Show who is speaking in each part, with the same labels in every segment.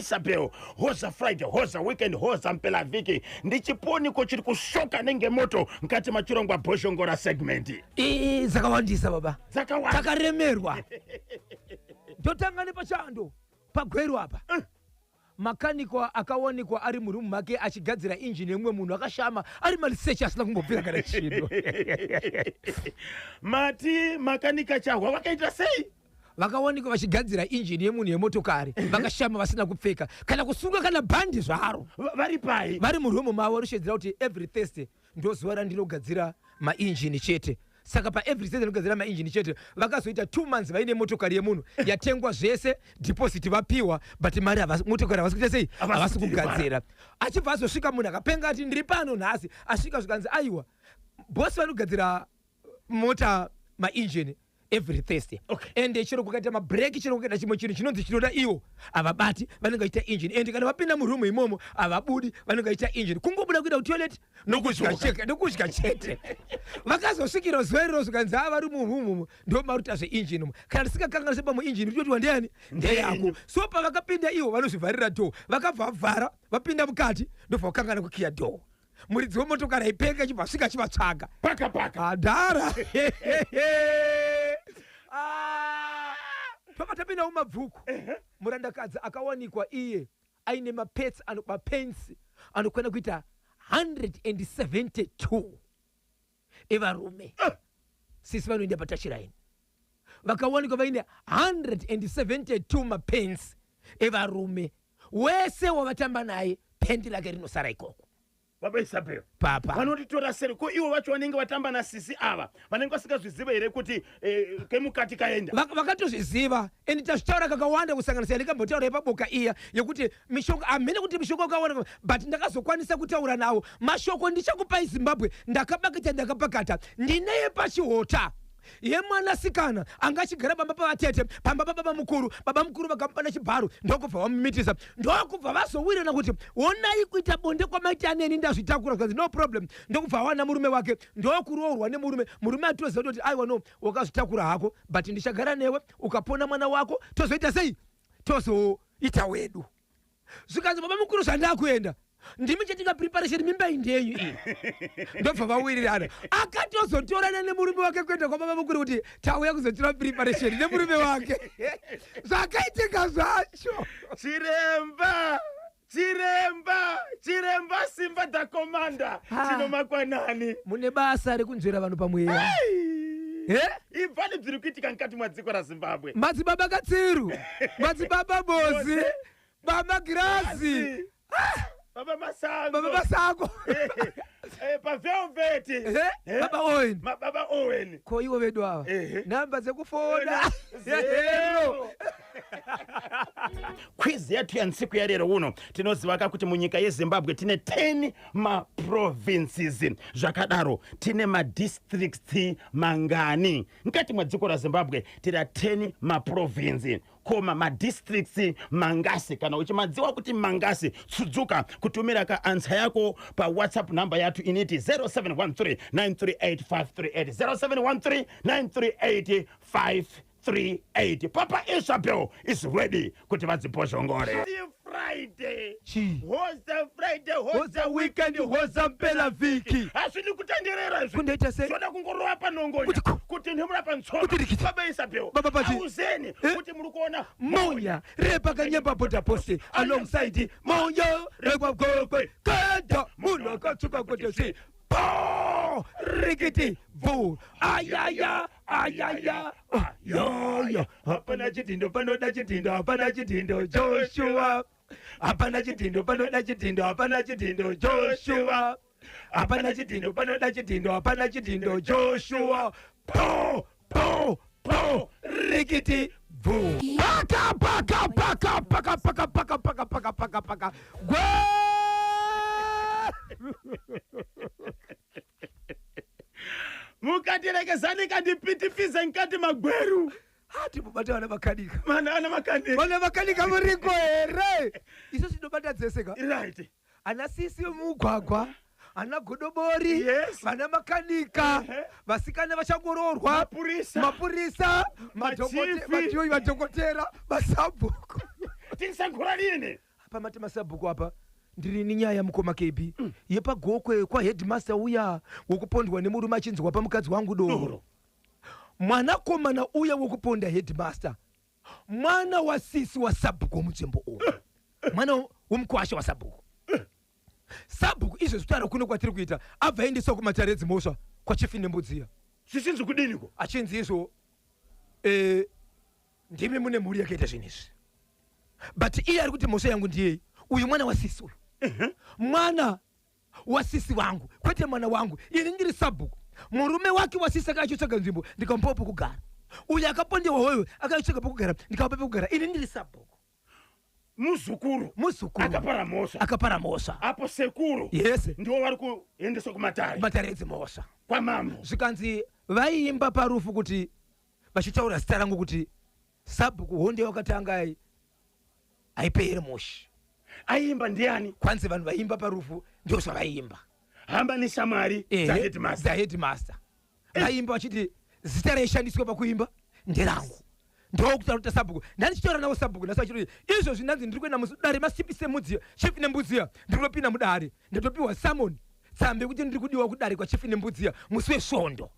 Speaker 1: Isabel, hoza Friday, hoza weekend, hoza mpelavhiki. Ndichiponiko chiri kushoka nenge moto mukati machirongwa Bhozhongora segment.
Speaker 2: Ii, dzakawandisa baba.
Speaker 1: Dzakawanda.
Speaker 2: Takaremerwa. Totanga nepachando pagweru apa. Makanikwa akawanikwa ari murumu make achigadzira injini yemumwe munhu akashama ari maliseche asina kumbobvira kana chinhu.
Speaker 1: Mati makanika chahwa vakaita sei?
Speaker 2: Vakawanikwa vachigadzira injini yemunhu yemotokari vakashama vasina kupfeka kana kusunga kana bhandi zvaro.
Speaker 1: Vari pai?
Speaker 2: Vari murumu mavo vanosheedzera kuti every Thursday ndozuva randinogadzira mainjini chete. Saka paevery Thursday ndinogadzira mainjini chete. Vakazoita 2 months vaine motokari yemunhu yatengwa zvese, deposit vapiwa, but mari havasi, motokari havasi kuita sei? Havasi kugadzira. Achibva azosvika munhu akapenga ati ndiri pano nhasi. Asvika zvikanzi aiwa boss vanogadzira mota mainjini every Thursday. Ende chero kukaita mabreak, chero kukaita chimwe chinhu chinonzi chinoda iwo havabati, vanenge vachiita engine. Ende kana vapinda muroom imomo havabudi, vanenge vachiita engine, kungobuda kuenda kutoilet nokudya chete, nokudya chete. Vakazosvikira zuva iroro zvikanzi haa vari muroom ndo maruta zveengine umu, kana tisingakanganise pamwe engine ritotiwa ndeyani, ndeyako. So pavakapinda iwo vanozvivharira door, vakabva vavhara vapinda mukati ndobva vakangana kukiya door. Muridzi wemotokari aipenga achibva asvika achivatsvaga.
Speaker 1: Paka paka.
Speaker 2: Adhara. Tobva tapinda mumabvuku. Murandakadzi akawanikwa iye aine mapets ano, mapensi anokwana kuita 172 evarume. Sisi vanoenda patachiraini vakawanikwa vaine 172 mapensi evarume. Wese wavatamba naye pendi rake rinosara ikoko.
Speaker 1: Baba Isabel,
Speaker 2: Papa.
Speaker 1: Vanotitora seri ko ivo vacho vanenge vatamba nasisi ava vanenge vasingazvizive here kuti kemukati kaenda?
Speaker 2: Vakatozviziva and tazvitaura kakawanda kusanganisira ndikambotaura yepaboka iya yekuti mishonga hamene kuti mishonga wakawana, but ndakazokwanisa kutaura navo mashoko ndichakupai Zimbabwe. Ndakabakita ndakapakata ndine yepachihota yemwanasikana anga achigara pamba pavatete, pamba pababa mukuru. Baba mukuru vakamupa nechibharo ndokubva vamumitisa, ndokubva vazowirirana kuti honai kuita bonde kwamaita neni ndazvitakura, zvikanzi no problem. Ndokubva awana murume wake ndokuroorwa nemurume. Murume atoziva kuti aiwa no, wakazvitakura hako but ndichagara newe ukapona mwana wako tozoita sei, tozoita wedu. Zvikanzi baba mukuru zvandakuenda ndimi chatinga preparation mimba iyi ndeyenyu iyi. Ndobva vawirirana. Akatozotorana nemurume wake kuenda kwababa mukuru kuti tauya kuzotora preparation nemurume wake. Zvakaitika zvacho.
Speaker 1: Chiremba, chiremba, chiremba Simba da Commander. Chinomakwanani.
Speaker 2: Mune basa rekunzvera vanhu pamweya.
Speaker 1: Hey!
Speaker 2: Eh?
Speaker 1: Ibvani bziri kuitika mukati mwadziko raZimbabwe.
Speaker 2: Madzibaba Katsiru, Madzibaba Bozi, Baba Girazi,
Speaker 1: Baba Masango,
Speaker 2: Baba Masango.
Speaker 1: PaVelvet.
Speaker 2: Baba Owen.
Speaker 1: Baba Owen.
Speaker 2: Ko ivo vedu ava? Namba dzekufona.
Speaker 1: 0. Quiz yetu yansiku yarero uno tinoziva ka kuti munyika yeZimbabwe tine 10 maprovinces, zvakadaro tine madistricts mangani? Mukati mwedziko raZimbabwe tira 10 maprovince koma madistricts mangasi. Kana uchimadziwa kuti mangasi, tsudzuka kutumira ka answer yako pa WhatsApp number yatu initi 0713 938 538, 0713 938 538. Papa Isabel is ready kuti vadzipozhongore. Friday.
Speaker 2: Chi.
Speaker 1: Hoza Friday, hoza
Speaker 2: Hoza weekend, hoza mpela vhiki.
Speaker 1: Hazvidi kutenderera izvi.
Speaker 2: Kundoita sei?
Speaker 1: Zvoda kungorova panongonya.
Speaker 2: Kuti ku.
Speaker 1: Kuti nhemura pantsoma.
Speaker 2: Kuti rikiti.
Speaker 1: Baba Isabel.
Speaker 2: Baba Pati.
Speaker 1: Auzeni kuti muri kuona
Speaker 2: Monya repakanyemba border post alongside Monya rekwagokwe kenda munhu akatsuka kuti si po rikiti bvu ayaya ayaya yoyo. Hapana chidhindo panoda chidhindo, hapana chidhindo Joshua, hapana chidhindo panoda chidhindo, hapana chidhindo Joshua, hapana chidhindo panoda chidhindo, hapana chidhindo Joshua. Po po po rikiti bvu. Paka paka paka paka paka paka paka paka paka paka gwe.
Speaker 1: Mukatirekezani kandipitifize nkati magweru.
Speaker 2: Hati mubata vana makanika.
Speaker 1: Mana ana makanika.
Speaker 2: Vana makanika muriko here? Isu tinobata dzese ka.
Speaker 1: Right.
Speaker 2: Ana sisi vemugwagwa, ana godobori, vana makanika, vasikana vachangoroorwa,
Speaker 1: Mapurisa.
Speaker 2: mapurisa,
Speaker 1: Machifi.
Speaker 2: madhokotera, masabhuku.
Speaker 1: Tinisangura lini?
Speaker 2: Pamati masabhuku apa, ndiri nenyaya, mukoma KB, yepaGokwe kwaheadmaster uya wokupondwa nemurume achinzwa pamukadzi wangu doro.
Speaker 1: Doro.
Speaker 2: Mwanakomana uya wokuponda headmaster, mwana wasisi wasabhuku womunzvimbo umu, mwana womukwasha wasabhuku. Sabhuku izvezvi kutaura kuno kwatiri kuita, abva aendeswa kumatare edzimhosva kwachief Nembudziya.
Speaker 1: Zvichinzi kudiniko?
Speaker 2: Achinzi izvo ndimi mune mhuri yakaita zvinhu izvi, but iye ari kuti mhosva yangu ndiyei? Uyu mwana wasisi, uyu mwana wasisi wangu, kwete mwana wangu. Ini ndiri sabhuku. Murume wake wasisi akachitsvaga nzvimbo, ndikamupawo pokugara. Uyu akapondewa hoyo akachitsvaga pokugara, ndikamupa pokugara. Ini ndiri sabhuku.
Speaker 1: Muzukuru.
Speaker 2: Muzukuru.
Speaker 1: Akapara mhosva.
Speaker 2: Akapara mhosva.
Speaker 1: Apo sekuru ndiwo vari kuendeswa kumatare.
Speaker 2: Kumatare edzimhosva.
Speaker 1: Kwamambo.
Speaker 2: Zvikanzi vaiimba parufu kuti vachitaura zita rangu kuti sabhuku honde wakatanga haiperi mushe.
Speaker 1: Aiimba ndiani?
Speaker 2: Kwanzi vanhu vaiimba parufu ndio zvavaiimba.
Speaker 1: Hamba neshamwari dzaheadmaster.
Speaker 2: Dzaheadmaster vaimba vachiti zita raishandiswa pakuimba nderangu. Ndokutaura kuti sabhuku, ndandichitaura navo sabhuku nhasi vachiti izvozvi ndanzi ndiri kuenda mudare masipi semudziya, chief Nembudziya. Ndiri kunopinda mudare, ndatopiwa summon, tsamba yekuti ndiri kudiwa kudare kwachief Nembudziya musi wesvondo.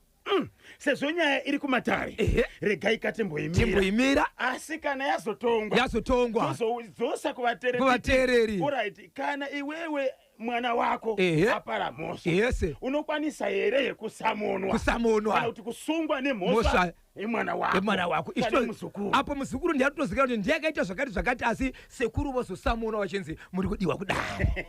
Speaker 1: Sezvo nyaya iri kumatare, regai katimboimira.
Speaker 2: Timboimira.
Speaker 1: Asi kana yazotongwa,
Speaker 2: Yazotongwa,
Speaker 1: tozodzosa kuvateereri.
Speaker 2: Kuvateereri.
Speaker 1: Alright, kana iwewe mwana wako apara mhosva, unokwanisa here kusamonwa?
Speaker 2: Kusamonwa.
Speaker 1: Kana kuti kusungwa nemhosva
Speaker 2: Mhosva
Speaker 1: yemwana wako?
Speaker 2: Yemwana wako.
Speaker 1: Kana muzukuru.
Speaker 2: Apo muzukuru ndiye atozikanwa kuti ndiye akaita zvakati zvakati, asi sekuru vozosamonwa vachinzi muri kudiwa kudare.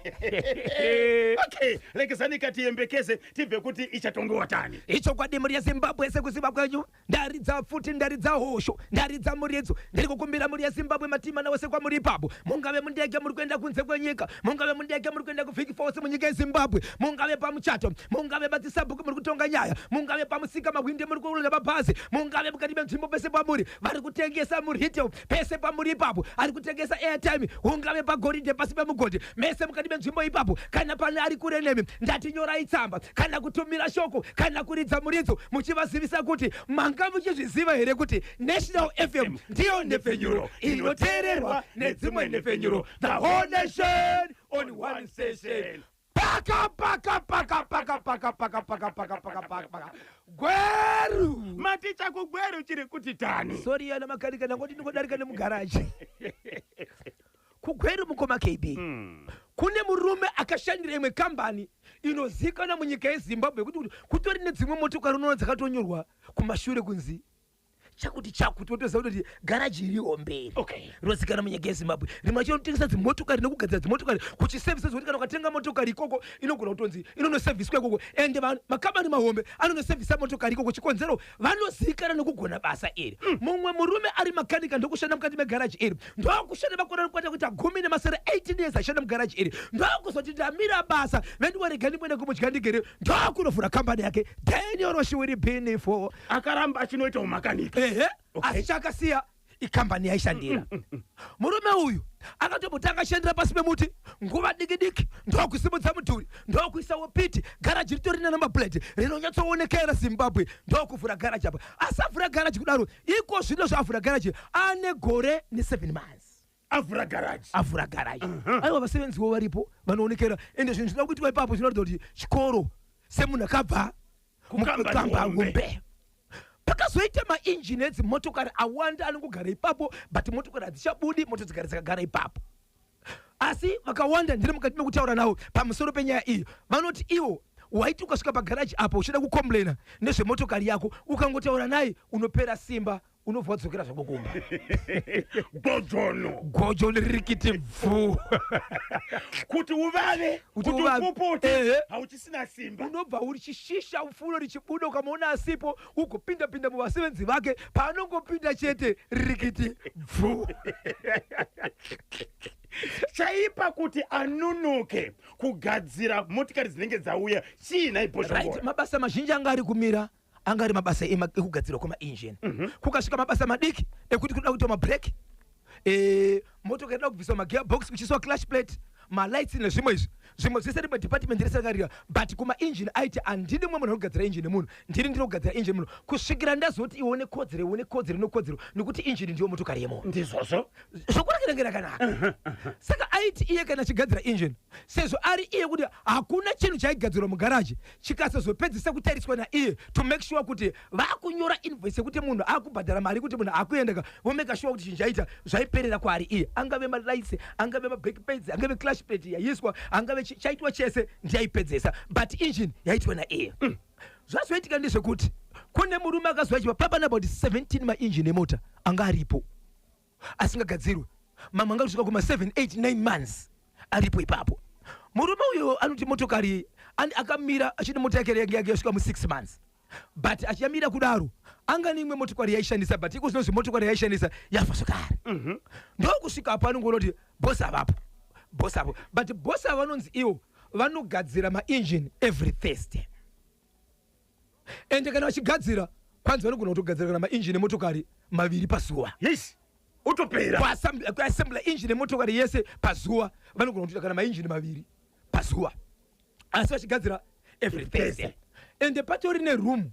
Speaker 1: Okay, lekezani katiyembekeze tibve kuti ichatongewa tani.
Speaker 2: Ichokwadi, mhuri yeZimbabwe, sekuziva kwenyu, ndaridza futi, ndaridza hosho, ndaridza muridzo. Ndiri kukumbira mhuri yeZimbabwe, matimana wose kwamuri ipapo, mungave mundege muri kuenda kunze kwenyika, mungave mundege muri kuenda kuVic Falls munyika yeZimbabwe, mungave pamuchato, mungave madzisabhuku muri kutonga nyaya, mungave pamusika mahwinde muri kuenda mabhazi, mungave mukati menzvimbo, pese pamuri, vari kutengesa muretail, pese pamuri ipapo, ari kutengesa airtime, ungave pagoridhe pasi pemugodhi, mese mukati menzvimbo ipapo, kana pane ari kure nemi, ndati nyorai tsamba kana kutumira shoko kana kuridza muridzo muchivazivisa kuti manga muchizviziva here kuti National FM ndiyo nhepfenyuro inoteererwa nedzimwe nhepfenyuro, the whole nation on one station. Paka paka paka paka paka paka paka paka paka paka paka Gweru.
Speaker 1: Maticha, kuGweru chiri kuti tani?
Speaker 2: Sorry yana makanika, ndangoti ndingodarika nemugaraji. KuGweru, mukoma KB, kune murume akashandira imwe kambani inozikanwa munyika yeZimbabwe yekuti kutori nedzimwe motokari unoona dzakatonyorwa kumashure kunzi chakuti chakuti, wotoziva kutoti garaji iriwo mberi. Rinozikanwa munyika yeZimbabwe, rimwe racho rinotengesa dzimotokari nekugadzira dzimotokari, kuchisevhisa, zvekuti kana ukatenga motokari ikoko inogona kutonzi inonosevhiswa ikoko. Ende makambani mahombe anonosevhisa motokari ikoko, chikonzero vanozivikana nekugona basa iri. Mumwe murume ari makanika, ndokushanda mukati megaraji iri, ndokushanda makore anokwata kuita 17, 18 years ashanda mugaraji iri, ndokuzoti ndamira basa, vendiwarega ndimboenda kumudyandigere, ndokunovhura kambani yake, Daniel Roshiwiri Binifo.
Speaker 1: Akaramba achinoita umakanika.
Speaker 2: Ehe. Asi chakasiya ikambani yaishandira. Murume uyu akatombotanga ashandira pasi pemuti nguva diki diki, ndokusimudza mudhuri, ndokuisawo piti, garaji ritori nenumber plate rinonyatsoonekera Zimbabwe, ndokuvhura garaji apa. Asi avhura garaji kudaro, iko zvino zvaavhura garaji ane gore ne7 months.
Speaker 1: Avhura garaji.
Speaker 2: Avhura garaji, aiwa, vasevenziwo varipo vanoonekera. Ende zvinhu zvinoda kuitwa ipapo zvinoratidza kuti chikoro, semunhu akabva
Speaker 1: Kukambani
Speaker 2: mukamba
Speaker 1: hombe.
Speaker 2: hombe. Pakazoita mainjini edzimotokari awanda anongogara ipapo, but motokari hadzichabudi, moto dzigara dzakagara ipapo. Asi vakawanda ndiri mukati mekutaura navo pamusoro penyaya iyi vanoti ivo waiti ukasvika pagaraji apo uchida kucomplaina nezvemotokari yako, ukangotaura naye unopera simba, unobva wadzokera zvako kumba.
Speaker 1: Gojono.
Speaker 2: Gojo ririkiti bvu.
Speaker 1: Kuti uvave.
Speaker 2: Kuti
Speaker 1: kuti
Speaker 2: uvave.
Speaker 1: upupote. Hauchisina simba.
Speaker 2: Unobva uchishisha furo richibuda ukamuona asipo, ugopinda-pinda muvasevenzi vake, paanongopinda chete ririkiti bvu.
Speaker 1: Chaipa kuti anunuke kugadzira motikari dzinenge dzauya chii nhai Bhozhongora?
Speaker 2: Mabasa mazhinji anga ari kumira anga ari mabasa ekugadzirwa kwemainjini. Kukasvika mabasa madiki ekuti kuda kuitwa mabreki, motokari ida kubviswa magearbox kuchiiswa clutch plate, Malights nezvimwe izvi, zvimwe zvese rimwe department rese rakarira, but kumainjini aiti handidi mumwe munhu anogadzira injini yemunhu, ndini ndinogadzira injini yemunhu kusvikira ndazoti ione kodzero, ione kodzero nekodzero, nekuti injini ndiyo motokari yemunhu.
Speaker 1: Ndizvozvo.
Speaker 2: Zvokurakirenge rakanaka. Saka aiti iye kana achigadzira injini, sezvo ari iye kuti hakuna chinhu chaigadzirwa mugaraji chikasazopedzisa kutariswa naiye to make sure kuti vakunyora invoice yekuti munhu akubhadhara mari, kuti munhu akuendeka, vomake sure kuti chinhu chaita zvaiperera kwaari iye. Angave malights, angave mabrake pads, angave clutch plate yaiswa, angave chaitwa chese, ndiyaipedzesa, but engine yaitwa naiye. Zvazoitika ndezvekuti kune murume akazoachiva papana about 17 mainjini emota anga aripo asingagadzirwe, mamwe anga kusvika kuma 7 8 9 months aripo ipapo. Murume uyo anoti motokari akamira achiti mota yake yange yasvika mu6 months, but achiyamira kudaro anga neimwe motokari yaishandisa, but iko zvinozvi motokari yaishandisa yafa zvakare. Ndokusvika apo anongoona kuti bosi avapo, bosi apo, but bosi ava vanonzi ivo vanogadzira mainjini every Thursday. Ende kana vachigadzira, kwanzi vanogona kutogadzira kana mainjini emotokari maviri pazuva.
Speaker 1: Yes, utopera.
Speaker 2: Kuassembla injini emotokari yese pazuva, vanogona kutoita kana mainjini maviri pazuva, asi vachigadzira every Thursday. Ende patori neroom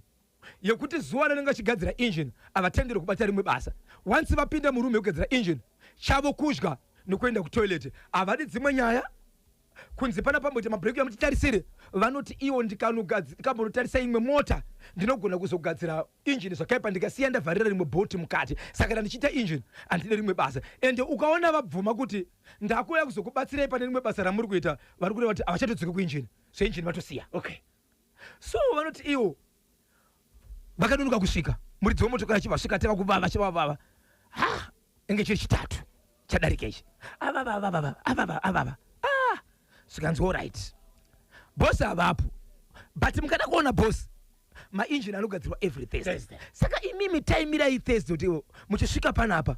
Speaker 2: yekuti zuva ranenge vachigadzira engine havatenderi kubata rimwe basa. Once vapinda muroom yekugadzira engine, chavo kudya nekuenda kutoilet, havadi dzimwe nyaya. Kunzi pana pamboita mabreak yamutitarisire, vanoti iwo ndikambonotarisa imwe mota ndinogona kuzogadzira injini zvakaipa, ndikasiya ndavharira rimwe bhoti mukati. Saka kana ndichiita injini handide rimwe basa. Ende ukaona vabvuma kuti ndakuuya kuzokubatsirai pane rimwe basa ramuri kuita, vari kureva kuti havachatodzoki kuinjini, zveinjini vatosiya. So vanoti iwo vakanonoka kusvika, muridzi wemotokari achibva asvika tava kuvava, achivavava, ha, inge chiri Chitatu chadarika ichi, avava, avava, avava, avava. Ah, zvikanzi alright, bosi havapo, but mukada kuona bosi, mainjini anogadzirwa every Thursday.
Speaker 1: Thursday.
Speaker 2: Saka imimi taimirai Thursday kuti muchisvika panapa,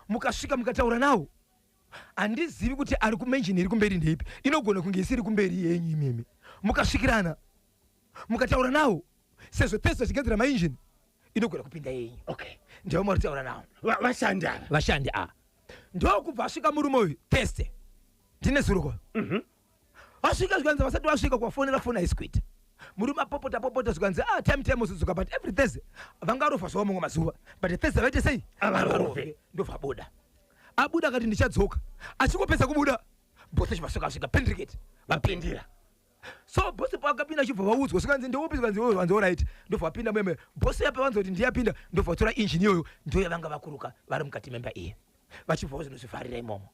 Speaker 2: mukasvika mukataura nawo. Handizivi kuti ari kumenjini iri kumberi ndeipi, inogona kunge isiri kumberi yenyu. Imimi mukasvikirana mukataura nawo, sezvo Thursday achigadzira mainjini, inogona kupinda yenyu. Ndivo muri kutaura nawo.
Speaker 1: Vashandi ava.
Speaker 2: Vashandi ava. Ndokubva asvika murume uyu Thursday, ndine zuruko vasvika, zvikanzi vasati vasvika kuvafonera, foni haisi kuita. Murume apopota popota, zvikanzi ah, time time uzodzoka, but every Thursday vangarofa zvavo mamwe mazuva, but Thursday vaite sei?
Speaker 1: Havarofe.
Speaker 2: Ndobva abuda, abuda akati ndichadzoka. Achingopedza kubuda, bosi achivasvika, asvika pendriket.
Speaker 1: Vapindira.
Speaker 2: So bosi paakapinda achibva vaudzwa, zvikanzi ndeupi? Zvikanzi iwewe. Vanzi alright, ndobva vapinda meme. Bosi yapa vanzi kuti ndiyapinda, ndobva vatora injini iyoyo, ndo yavanga vakuruka vari mukati memba iyi, vachibva vazinozvivharira imomo.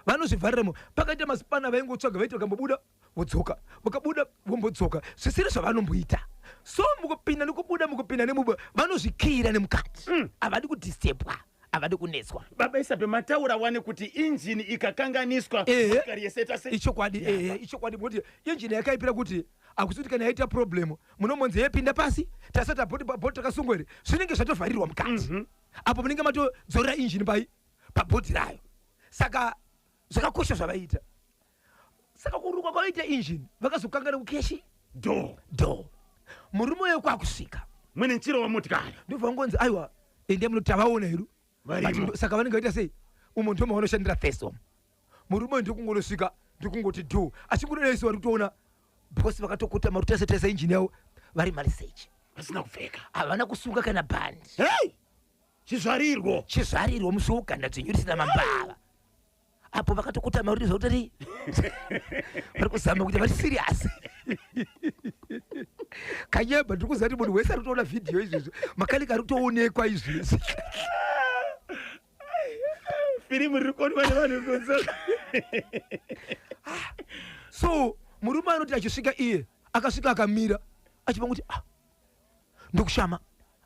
Speaker 2: Vanozvivharira imomo, pakaita masipana vaingotsvaga, vaiti vakambobuda vodzoka, vakabuda vombodzoka, zvisiri zvavanomboita. So mukupinda nekubuda, mukupinda nemubuda, vanozvikiyira nemukati. Havadi kudistebwa, havadi kunetswa.
Speaker 1: Baba Isabe, mataura wane kuti injini ikakanganiswa, motokari yese ita sei?
Speaker 2: Ichokwadi, ehe, ichokwadi, kuti injini yakaipira kuti hakusi kuti kana yaita problem munomonzi yepinda pasi tasati bhoti rakasungwa here, zvinenge zvatovharirwa mukati. Apo munenge matodzorera injini pai pabhoti rayo. Saka zvakakosha zvavaita. Saka kurukwa kwavaita injini, vakazokangana kukeshi
Speaker 1: door.
Speaker 2: Door. Murume uyo kwakusvika
Speaker 1: mwene nchiro wamotikari,
Speaker 2: ndobva vangonzi aiwa, ende munoti tavaona hedu.
Speaker 1: Varimo.
Speaker 2: But saka vanenge vaita sei umo? Ndo mavanoshandira first umo. Murume uyu ndikungosvika, ndikungoti do, achingodaisi vari kutoona bosi vakatokota marutarisa tarisa injini yavo vari marisechi.
Speaker 1: Vasina kupfeka.
Speaker 2: Havana kusunga kana bhandi.
Speaker 1: Hei, chizvarirwo.
Speaker 2: Chizvarirwo, musi wokuganda dzvinyu risina mambava. Apo vakatokota maruri zvakutoti vari kuzama kuti vari serious. Kanyeba, ndiri kuziva kuti munhu wese ari kutoona vhidhiyo izvezvo, makanika ari kutoonekwa izvezvi.
Speaker 1: Firimu riri kuonekwa nevanhu kunze.
Speaker 2: So murume anoti achisvika iye, akasvika akamira achibva kuti ah, ndokushama,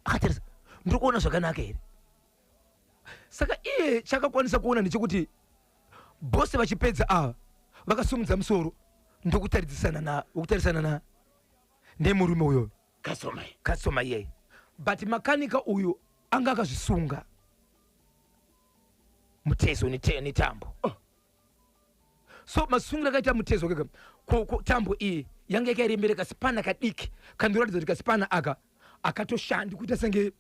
Speaker 2: akatarisa, ndiri kuona zvakanaka here? Saka iye chakakwanisa kuona ndechekuti bhosi vachipedza ava vakasumudza musoro ndokutaridzisana na wokutarisana na nemurume uyoyo.
Speaker 1: Customer.
Speaker 2: Customer iyeye, but makanika uyu anga akazvisunga mutezo netambo.
Speaker 1: Oh.
Speaker 2: So masungiro akaita mutezo kega, tambo iyi yanga yakairembera kasipana kadiki kandoratidza kuti kasipana aka akatoshandi kuita senge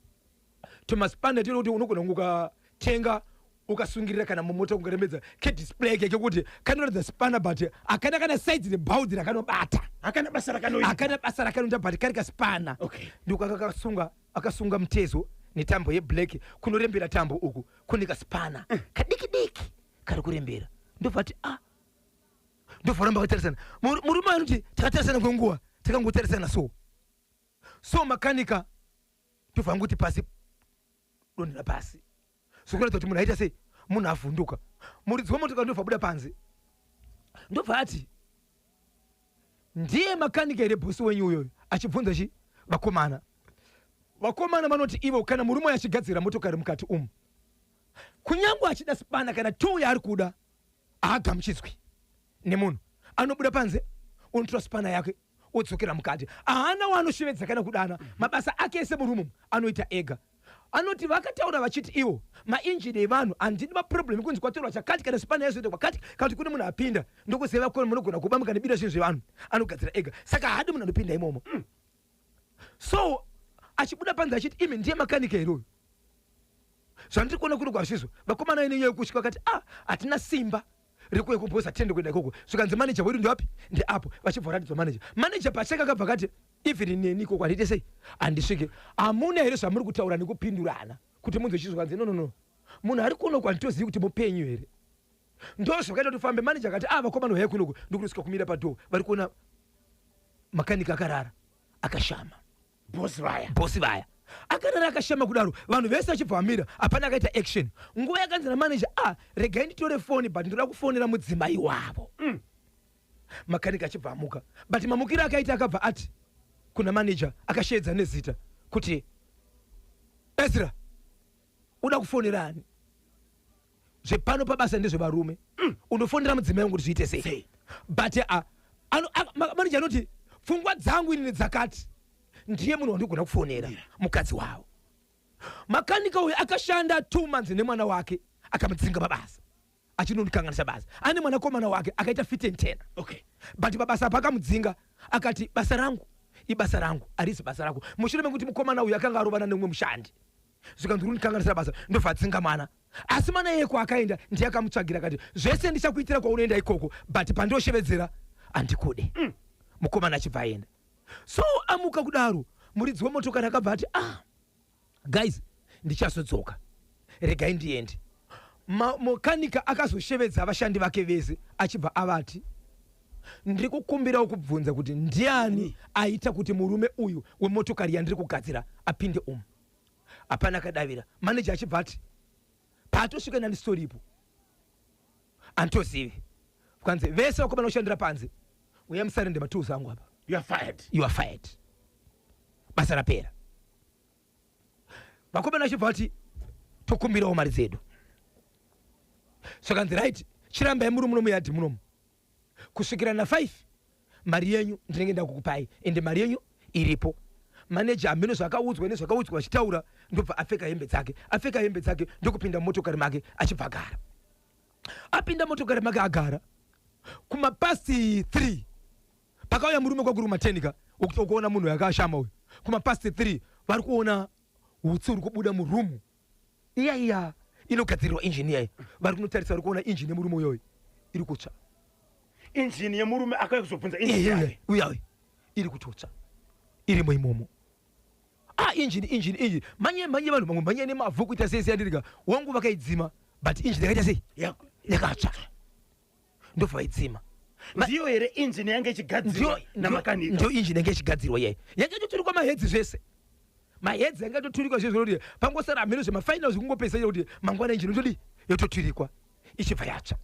Speaker 2: tumasipana tino kuti unogona kungokatenga. Ukasungirira kana mumota kungarembedza kedisplay keke kuti kanoratidza spana, but hakana kana size rebhaudhi rakanobata.
Speaker 1: Hakana basa rakanoita.
Speaker 2: Hakana basa rakanoita, but kari kaspana. Ndiko akasunga mutezo netambo yeblack. Kunorembera tambo uku kune kaspana kadiki diki kari kurembera. Ndobva ati, "Ah." Ndobva ramba vakatarisana. Murume anoti takatarisana kwenguva, takangotarisana so. So makanika ndobva angoti pasi, donhera pasi, zvokuratidza kuti munhu aita sei, munhu avhunduka. Muridzi wemotokari ndobva abuda panze, ndobva ati, "Ndiye makanika here bhosi wenyu uyoyo?" Achibvunza chi vakomana. Vakomana vanoti ivo kana murume uyu achigadzira motokari mukati umu, kunyange achida spana kana tuu yaari kuda, haagamuchidzwi nemunhu. Anobuda panze, unotora spana yake, odzokera mukati. Haana waanoshevedza kana kudana. Mabasa ake ese murumu anoita ega. Anoti vakataura vachiti ivo mainjini evanhu handidi maproblem ekunzi kwatorwa chakati kana spana yazoita kwakati, kana kuti kune munhu apinda. Ndokuziva kone munogona kuba mukanibira zvinhu zvevanhu. Anogadzira ega, saka haadi munhu anopinda imomo. So achibuda panze achiti, "Imi ndiye makanika here uyu? Zvandiri kuona kuno kwazvizvo." Vakomana ine nyaya yekutya vakati, "Ah, hatina simba rekuuya kubhosa, tiende kuenda ikoko." Zvikanzi, "Maneja wedu ndewapi?" "Ndeapo." Vachibva varatidzwa maneja. Maneja pachake akabva akati, "Even neni ikoko handiite sei, handisvike. Hamuna here zvamuri kutaura nekupindurana kuti munzwe chizvo?" Kanzi, "No, no, no, munhu ari kunoku handitozivi kuti mupenyu here." Ndo zvakaita kuti ufambe. Maneja akati, "A, vakomana, huyai kunoku." Ndikunosvika kumira padoor, vari kuona makanika akarara akashama.
Speaker 1: Bosi vaya.
Speaker 2: Bhosi vaya akarara akashama kudaro, vanhu vese vachibva vamira, hapana akaita action. Nguva yakanzi namaneja, "A, regai nditore foni, but ndoda kufonera mudzimai wavo." Makanika achibva amuka, but mamukiro akaita, akabva ati kuna maneja, akasheedza nezita kuti, "Ezra, uda kufonera ani? Zvepano pabasa ndezvevarume. Unofonera mudzimai wangu kuti zviite sei?"
Speaker 1: Sei?
Speaker 2: But manager anoti, "Pfungwa dzangu inini dzakati ndiye munhu wandigona kufonera, mukadzi wavo." Makanika uyu akashanda 2 months nemwana wake, akamudzinga mabasa achinondikanganisa basa. Ane mwanakomana wake akaita fit and ten. But pabasa apa akamudzinga, akati, "Basa rangu ibasa rangu, harisi basa rako." Mushure mekuti mukomana uyu akanga arovana nemumwe mushandi, zvikanzi, "Uri basa." Ndobva adzinga mwana, asi mwana iyeye kwaakaenda ndiye akamutsvagira, akati, "Zvese ndichakuitira kwaunoenda ikoko, but pandoshevedzera handikude." Mukomana achibva aenda. So amuka kudaro, muridzi wemotokari akabva ati, "Ah guys, ndichazodzoka, regai ndiende." Mukanika akazoshevedza vashandi vake vese, achibva avati, "Ndiri kukumbirawo kubvunza kuti ndiani aita kuti murume uyu wemotokari yandiri kugadzira apinde umu?" Hapana akadavira. Maneja achibva ati, "Paatosvika nandisitoripo, handitozivi." Kwanzi vese vakomana kushandira panze, "Uya musurrender matools angu apa."
Speaker 1: You are fired.
Speaker 2: "You are fired, basa rapera." Vakomana vachibva vati, "Tokumbirawo mari dzedu." Zvakanzi, "Right, chirambai muri muno muyadhi munomu kusvikira na5, mari yenyu ndinenge ndakukupai, ende mari yenyu iripo." Maneja hameno zvakaudzwa nezvakaudzwa vachitaura, ndobva apfeka hembe dzake. Apfeka hembe dzake, ndokupinda mumotokari make, achibva agara. Apinda motokari make, agara, kumapast 3 pakauya murume kwakuri kumatenika wekuti ukuona munhu yakashama uyu. Kumapast 3 vari kuona utsi uri kubuda murumu iya iya inogadzirirwa injini iyayi. Vari kunotarisa, vari kuona injini yemurume uyoyo iri kutsva.
Speaker 1: Injini yemurume akauya kuzobvunza injini yake.
Speaker 2: Uyawe iri kutotsva, irimo imomo. Ah, injini, injini, injini, manye manye, vanhu vamwe manye nemavhu kuita sei sei, andirika wangu vakaidzima, but injini yakaita sei? Yakatsva, ndobva vaidzima.
Speaker 1: Ndiyo here injini yange ichigadzirwa namakanika?
Speaker 2: Ndiyo injini yange ichigadzirwa iyayi, yange itoturikwa maheads zvese, maheads yange atoturikwa zvese, kuti pangosara hameno zvemafinal zvekungopesa, kuti mangwana injini yotodi yototurikwa, ichibva yatsva.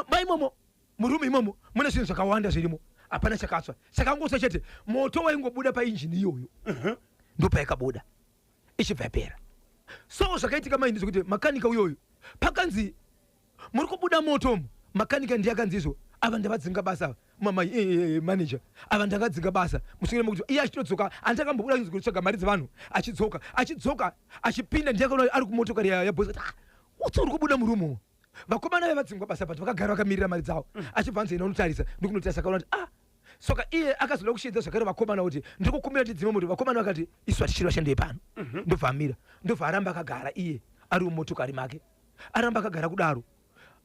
Speaker 2: Maimomo murumu imomo mune zvinhu zvakawanda zvirimo, hapana chakatsva. Chakangotsva chete moto waingobuda painjini iyoyo, ndopayakabuda ichibva yapera. So zvakaitika mai ndezvekuti makanika uyoyo pakanzi muri kubuda moto umu, makanika ndiye akanzi izvo, "Ava ndavadzinga basa mama manager, ava ndakadzinga basa." Mushure mekuti iye achitodzoka, handiakambobuda achinzi kutsvaga mari dzevanhu, achidzoka, achidzoka, achipinda, ndiye akaona ari kumotokari yabhosi kuti, "Ah, utsi uri kubuda murumu umu." Vakomana vevadzingwa basa, but vakagara vakamirira mari dzavo. Achibva anzi, "Enda unotarisa." Ndikunotarisa, akaona kuti, ah, soka iye akazoda kusheedza zvakare vakomana kuti, "Ndiri kukumbira tidzime moto." Vakomana vakati, "Isu hatichiri vashandi vepano." Ndobva amira, ndobva aramba akagara iye. Ari mumotokari make, aramba akagara kudaro,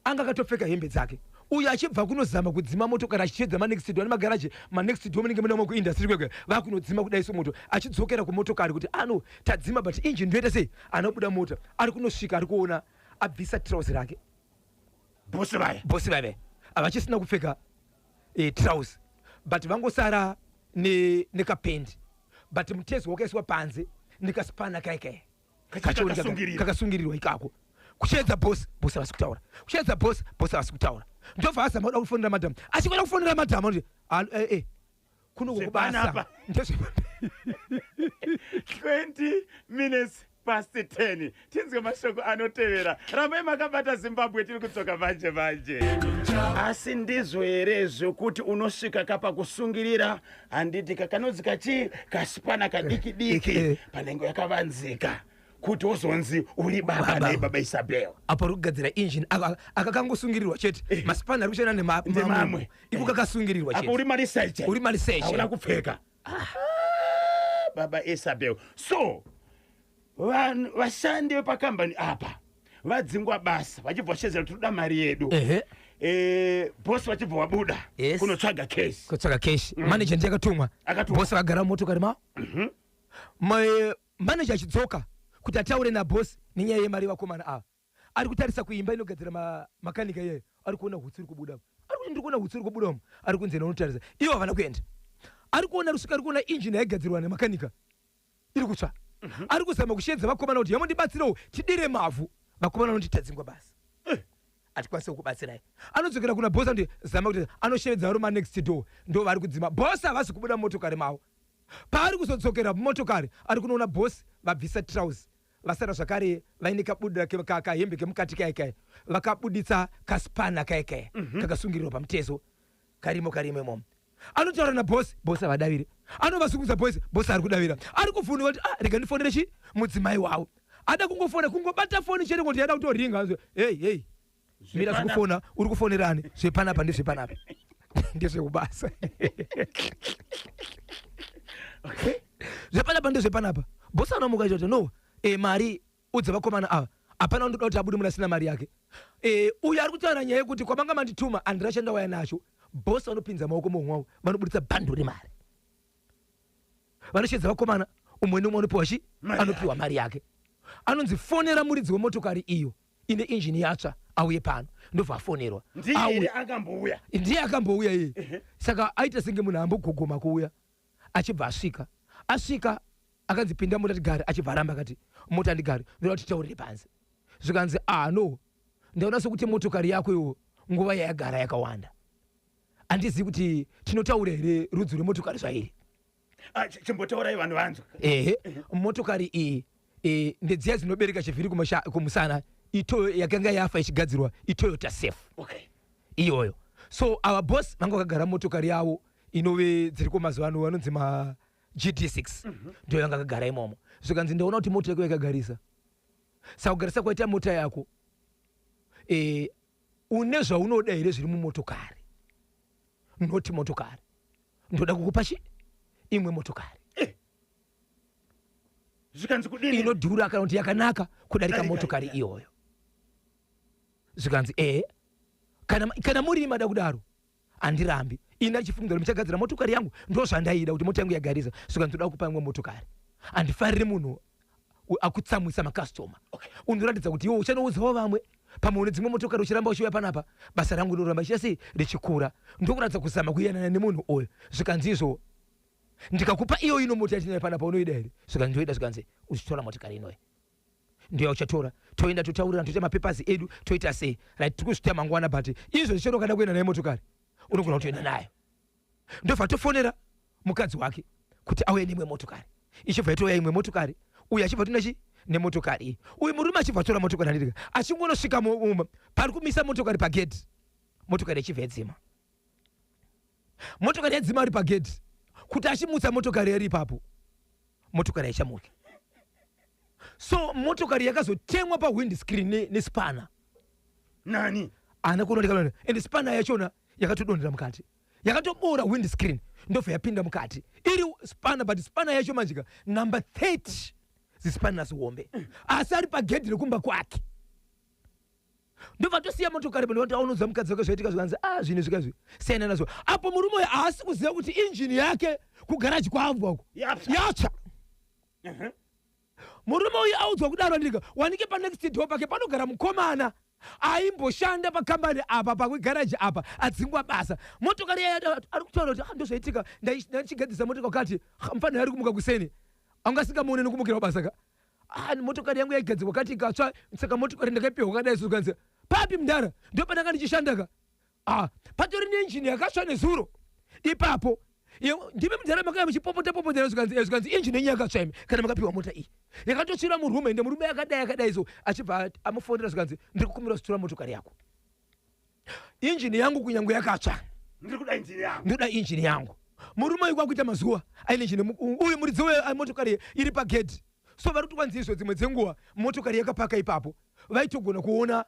Speaker 2: anga akatopfeka hembe dzake. Uyo achibva kunozama kudzima motokari, achichedza manext door nemagaraji, manext door munenge mune kuindustry kwekwe, vakunodzima kudai somoto. Achidzokera kumotokari kuti ano tadzima, but engine ndoita sei? Anobuda mota, ari kunosvika, ari kuona abvisa trouser rake.
Speaker 1: Bosi vaya?
Speaker 2: Bosi vaive havachisina kupfeka trouser, but vangosara nekapendi, but mutezo wakaiswa panze nekaspana kaikai.
Speaker 1: Kakasungirirwa.
Speaker 2: Kakasungirirwa ikako. Kuchedza bosi, bosi havasi kutaura. Kuchedza bosi, bosi havasi kutaura. Ndobva azama kuda kufonera madhamu. Achikuda kufonera madhamu, anoti, "Alo, kuno kubasa."
Speaker 1: Zvepanapa. 20 minutes past 10, tinzwe mashoko anotevera. Rambai makabata Zimbabwe, tiri kudzoka manje manje. Asi ndizvo here zvekuti unosvika kapa kusungirira, handiti, kakanonzi kachi kasipana kadiki diki panhengo yakavanzika, kuti uzonzi uri baba?
Speaker 2: Baba.
Speaker 1: Nei, baba Isabel?
Speaker 2: Apo ari kugadzira engine, aka kakangosungirirwa chete. Masipana ari kushanda
Speaker 1: Ndemamwe.
Speaker 2: Iko kakasungirirwa
Speaker 1: Apo
Speaker 2: chete.
Speaker 1: uri mariseche.
Speaker 2: Uri mariseche.
Speaker 1: Hauna kupfeka. Ah, baba Isabel, so vanhu vashandi vepakambani apa vadzingwa basa, vachibva vashedzera kuti toda mari yedu. Bosi vachibva vabuda kunotsvaga cash.
Speaker 2: Kutsvaga cash. Manager ndiye akatumwa.
Speaker 1: Akatumwa.
Speaker 2: Bosi akagara mumotokari mavo. Manager achidzoka kuti ataure nabosi nenyaya yemari yevakomana ava, ari kutarisa kuimba inogadzira makanika iyayo, ari kuona hutsi uri kubuda. Ari kuti, "Ndiri kuona hutsi uri kubuda umu." Ari kunzi unotarisa, ivo havana kuenda. Ari kuona rusvika, ari kuona injini yaigadzirwa nemakanika iri kutsva. Ari kuzama kushedza vakomana kuti yamundibatsirewo tidire mavhu. Vakomana vanoti, "Tadzingwa basa, hatikwanisi kukubatsirai." Anodzokera kuna bosi, anoti zama kuti anoshevedza vari manext door, ndo vari kudzima. Bosi havasi kubuda mumotokari mavo. Paari kuzodzokera mumotokari, ari kunoona bosi vabvisa trouser, vasara zvakare vaine kabudira kahembe kemukati kaya kaya, vakabuditsa kaspana kaya kaya kakasungirirwa pamutezo, karimo karimo imomo. Anotaura nabhosi, bhosi havadaviri. Anovasungudza bhosi, bhosi ari kudavira. Ari kuvhunduka kuti, "Ah, rega ndifonere chi mudzimai wavo." Ada kungofona, kungobata foni chete, kuti yada kutoringa, anzi, "Hei, hei, mira."
Speaker 1: Zvepanapa.
Speaker 2: Zvekufona, uri kufonerani? Zvepanapa, ndezvepanapa, ndezvekubasa. Zvepanapa, ndezvepanapa. Bhosi anomuka achiti, "No, mari udze vakomana ava, hapana undoda kuti abude munhu asina mari yake." Uyu ari kutaura nyaya yekuti kwamanga mandituma handina chandauya nacho. Bhosi vanopinza maoko muhomwe wavo, vanobuditsa bhando remari, vanoshedza vakomana, umwe neumwe anopiwa chi
Speaker 1: Mari.
Speaker 2: Anopiwa mari yake. Anonzi, "Fonera muridzi wemotokari iyo ine injini yatsva auye pano." Ndobva afonerwa.
Speaker 1: Ndiye
Speaker 2: Auya.
Speaker 1: here akambouya?
Speaker 2: Ndiye akambouya iye. Saka aita senge munhu ambogogoma kuuya. Achibva asvika, asvika akanzi, "Pinda mota tigare." Achibva aramba, akati, "Mota ndigare, ndoda kuti titaurire panze." Zvikanzi, "Ah, no, ndaona sekuti motokari yako iwo nguva yayagara yakawanda, handizivi kuti tinotaura here rudzi rwemotokari zvairi."
Speaker 1: Ah, chimbotaurai vanhu vanzwa.
Speaker 2: Ehe, motokari iyi ndedziya dzinobereka chivhiri kumusana, itoyo yakanga yafa ichigadzirwa, iToyota Surf iyoyo. So our boss vanga vakagara motokari yavo inove dziriko mazuva ano, vanonzi ma GD6, ndo yanga akagara imomo. Zvikanzi, "Ndaona kuti mota yako yakagarisa, saka kugarisa kwaita mota yako, une zvaunoda here zviri mumotokari? Noti motokari, ndoda kukupa chi imwe motokari."
Speaker 1: Zvikanzi kudini?
Speaker 2: Inodhura kana kuti yakanaka kudarika
Speaker 1: Darika,
Speaker 2: motokari iyoyo. Zvikanzi, "Ehe, kana muri mada kudaro, handirambi. Ini achifungidzira kuti muchagadzira motokari yangu, ndo zvandaida kuti mota yangu yagarisa." Zvikanzi, "Toda kupa imwe motokari. Handifariri munhu akutsamwisa makastoma. Unoratidza kuti iwe uchanoudzawo vamwe pamwe une dzimwe motokari, uchiramba uchiuya panapa, basa rangu rinoramba chiita sei, richikura. Ndokuratidza kuzama kuyanana nemunhu uyu." Zvikanzi, "Izvo ndikakupa iyo ino mota yatinayo panapa, unoida here?" Zvikanzi, "Ndoida." Zvikanzi, "Uchitora motokari inoyi, ndiyo uchatora. Toenda totaurirana, toita mapepasi edu, toita sei. Right, tiri kuzvita mangwana, but izvo zvichero ukada kuenda nayo motokari, unogona kutoenda nayo." Ndobva tofonera mukadzi wake kuti auye neimwe motokari. Ichibva itouya imwe motokari. Uyu achibva tuna chi nemotokari iyi. Uyu murume achibva atora motokari, handitika, achingonosvika pari kumisa motokari pagedhi, motokari ichibva yadzima. Motokari yadzima ari pagedhi, kuti achimutsa motokari yari ipapo, motokari haichamuki. So motokari yakazotemwa pawindscreen nespana.
Speaker 1: Nani?
Speaker 2: Haana kuoneka. And spana yachona yakatodonhera mukati, yakatobora windscreen, ndobva yapinda mukati iri spana. But spana yacho manjika number 30. Zispanner zihombe, asi ari pagedhi rekumba kwake. Ndobva tosiya motokari pano. Aunodza mukadzi wake zvaitika, zvikanzi, "A, zvinhu zvikazvi siyana nazvo." Apo murume uyu haasi kuziva kuti injini yake kugaraji kwaabva uko
Speaker 1: Yatsva.
Speaker 2: Yatsva. Murume uyu audzwa kudaro, andika wanike panext door pake panogara mukomana aimboshanda pakambani apa, pakugaraji apa, adzingwa basa. Motokari yayo ari kutaura kuti, "Ah, ndozvaitika, ndichigadzisa motokari kati mufanira ari kumuka kuseni, anga asingamuone nokumukira basa ka. Ah, motokari yangu yaigadzirwa kati ikatsva, saka motokari ndakaipiwa kadai." So kanzi, "Papi mudhara?" "Ndopandanga ndichishandaka. Ah, patori neinjini yakatsva nezuro ipapo." Ndimi mudhara makauya muchipopota popotera. Zvikanzi, "Injini yenyu yakatsva imi kana makapiwa mota iyi yakatotsvira murume." Ende murume akadai akadai, so achibva amufonera, zvikanzi, "Ndiri kukumbira kuzitora motokari yako, injini yangu kunyange yakatsva."
Speaker 1: Ndiri kuda injini yangu.
Speaker 2: "Ndoda injini yangu." Murume uyu kwakuita mazuva aine injini. Uyu muridzi wemotokari iri pagedhi, so vari kuti kwanzi izvo dzimwe dzenguva motokari yakapaka ipapo, vaitogona kuona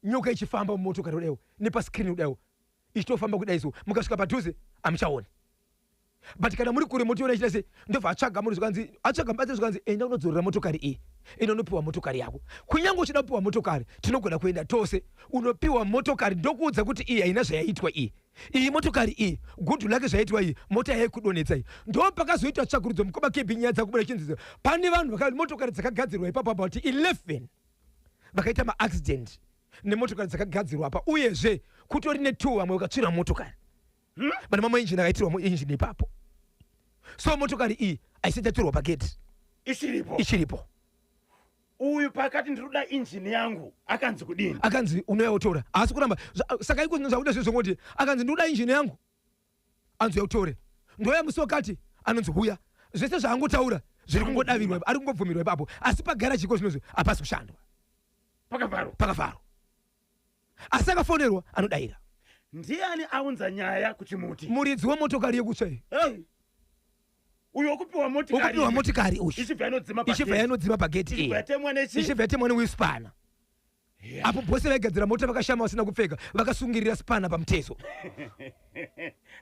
Speaker 2: nyoka ichifamba mumotokari kudaiwo, nepaskrini kudaiwo ichitofamba kudai. So mukasvika padhuze hamuchaoni, but kana muri kure motoona ichita sei. Ndobva atsvaga munhu, zvikanzi, atsvaga mubatsiri, zvikanzi, "Enda unodzorera motokari iyi, enda unopiwa motokari yako. Kunyange uchida kupiwa motokari, tinogona kuenda tose, unopiwa motokari. Ndokuudza kuti iyi haina zvayaitwa iyi, iyi motokari iyi good luck zvaitwa iyi mota yaikudonetsa iyi." Ndo pakazoitwa tsvakurudzo, mukoma Kebi, nyaya dzakubuda chinzidzo. Pane vanhu motokari dzakagadzirwa ipapo about 11 vakaita maaccident nemotokari dzakagadzirwa apa. Uyezve kutori ne2 vamwe vakatsvira motokari vane mamwe injini akaitirwa muinjini ipapo. So motokari iyi haisati yatorwa pagedhi.
Speaker 1: Ichiripo.
Speaker 2: Ichiripo.
Speaker 1: Uyu pakati, "Ndiri kuda injini yangu," akanzi kudini?
Speaker 2: Akanzi, "Unouya utora." Haasi kuramba. Saka iko zvakuda zvezvongoti akanzi, "Ndikuda injini yangu," anzi, "Utore." Ndoya musi wakati, anonzi, "Huya." Zvese zvaangotaura zviri kungodavirwa, ari kungobvumirwa ipapo, asi pagaraji iko zvinozvi hapasi kushandwa.
Speaker 1: Pakavharwa.
Speaker 2: Pakavharwa, asi akafonerwa anodayira.
Speaker 1: Ndiani aunza nyaya kuchimuti?
Speaker 2: Muridzi wemotokari yekutsva iyi.
Speaker 1: Hey. Uyu wokupiwa motikari.
Speaker 2: Wokupiwa motikari uyu.
Speaker 1: Ichibva yanodzima
Speaker 2: ichibva
Speaker 1: pagate.
Speaker 2: Yanodzima pageti.
Speaker 1: Ichibva
Speaker 2: iyi
Speaker 1: yatemwa nechi
Speaker 2: Ichibva yatemwa newhispana. Apo bhosi vaigadzira mota vakashama vasina kupfeka, vakasungirira spana pamutezo.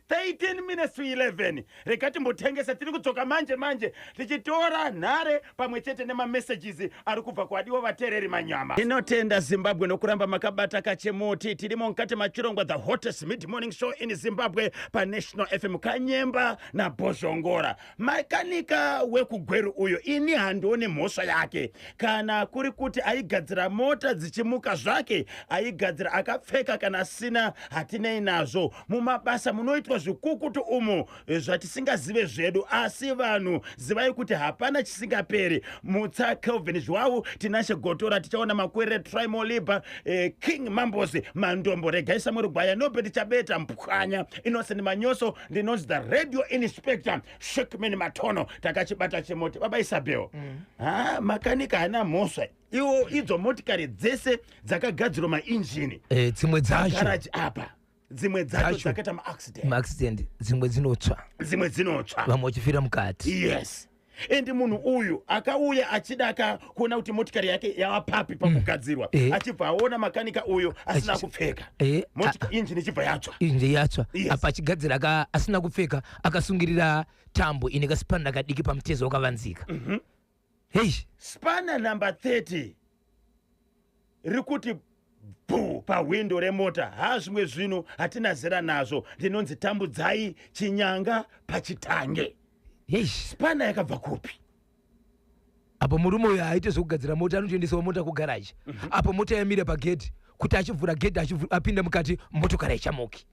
Speaker 1: 13 minutes to 11. Rega timbotengesa, tiri kudzoka manje manje tichitora nhare pamwe chete nemamessages ari kubva kuadiwa vateereri manyama. Tinotenda Zimbabwe nokuramba makabata kachemuti. Tirimo mukati machirongwa the hottest mid morning show in Zimbabwe paNational FM, Kanyemba naBhozhongora. Makanika wekuGweru uyo, ini handione mhosva yake. Kana kuri kuti aigadzira mota dzichimuka zvake, aigadzira akapfeka kana asina, hatinei nazvo. Mumabasa munoitwa zvikukutu umu zvatisingazive zvedu, asi vanhu zivai kuti hapana chisingaperi. Mutsa Kelvin Zhwau, Tinashe Gotora, tichaona Makwere, Trimoliba, King Mambos Mandombo, Regai Samuel Gwaya, Nobert Chabeta, Mpwanya Innocent Manyoso. Ndinonzi the radio inspector Shekman Matono. Takachibata chemoti. Baba Isabel, ha, makanika haana mhosva. Iwo idzo motikari dzese dzakagadzirwa mainjini
Speaker 2: Dzimwe dzacho
Speaker 1: garaji apa, dzimwe dzacho
Speaker 2: Dzacho.
Speaker 1: dzakaita maaccident.
Speaker 2: Maaccident, dzimwe dzinotsva.
Speaker 1: Dzimwe dzinotsva.
Speaker 2: Vamwe vachifira mukati.
Speaker 1: Yes, and munhu uyu akauya achida ka kuona kuti motikari yake yava papi pakugadzirwa, achibva aona makanika uyu asina kupfeka, injini ichibva yatsva.
Speaker 2: Injini yatsva.
Speaker 1: Yes.
Speaker 2: Apa achigadzira ka asina kupfeka, akasungirira tambo ine kasipanda kadiki pamutezo wakavanzika. Hei.
Speaker 1: Spana number 30 riri kuti bhu pahwindo remota. Ha, zvimwe zvinhu hatina zera nazvo. Ndinonzi Tambudzai Chinyanga pachitange.
Speaker 2: Hei.
Speaker 1: Spana yakabva kupi?
Speaker 2: Apo murume uyu haaite zvekugadzira mota, anotoendesawo mota kugaraji. Apo mota yamira pagedhi, kuti achivhura gedhi, apinda mukati, motokari haichamuki.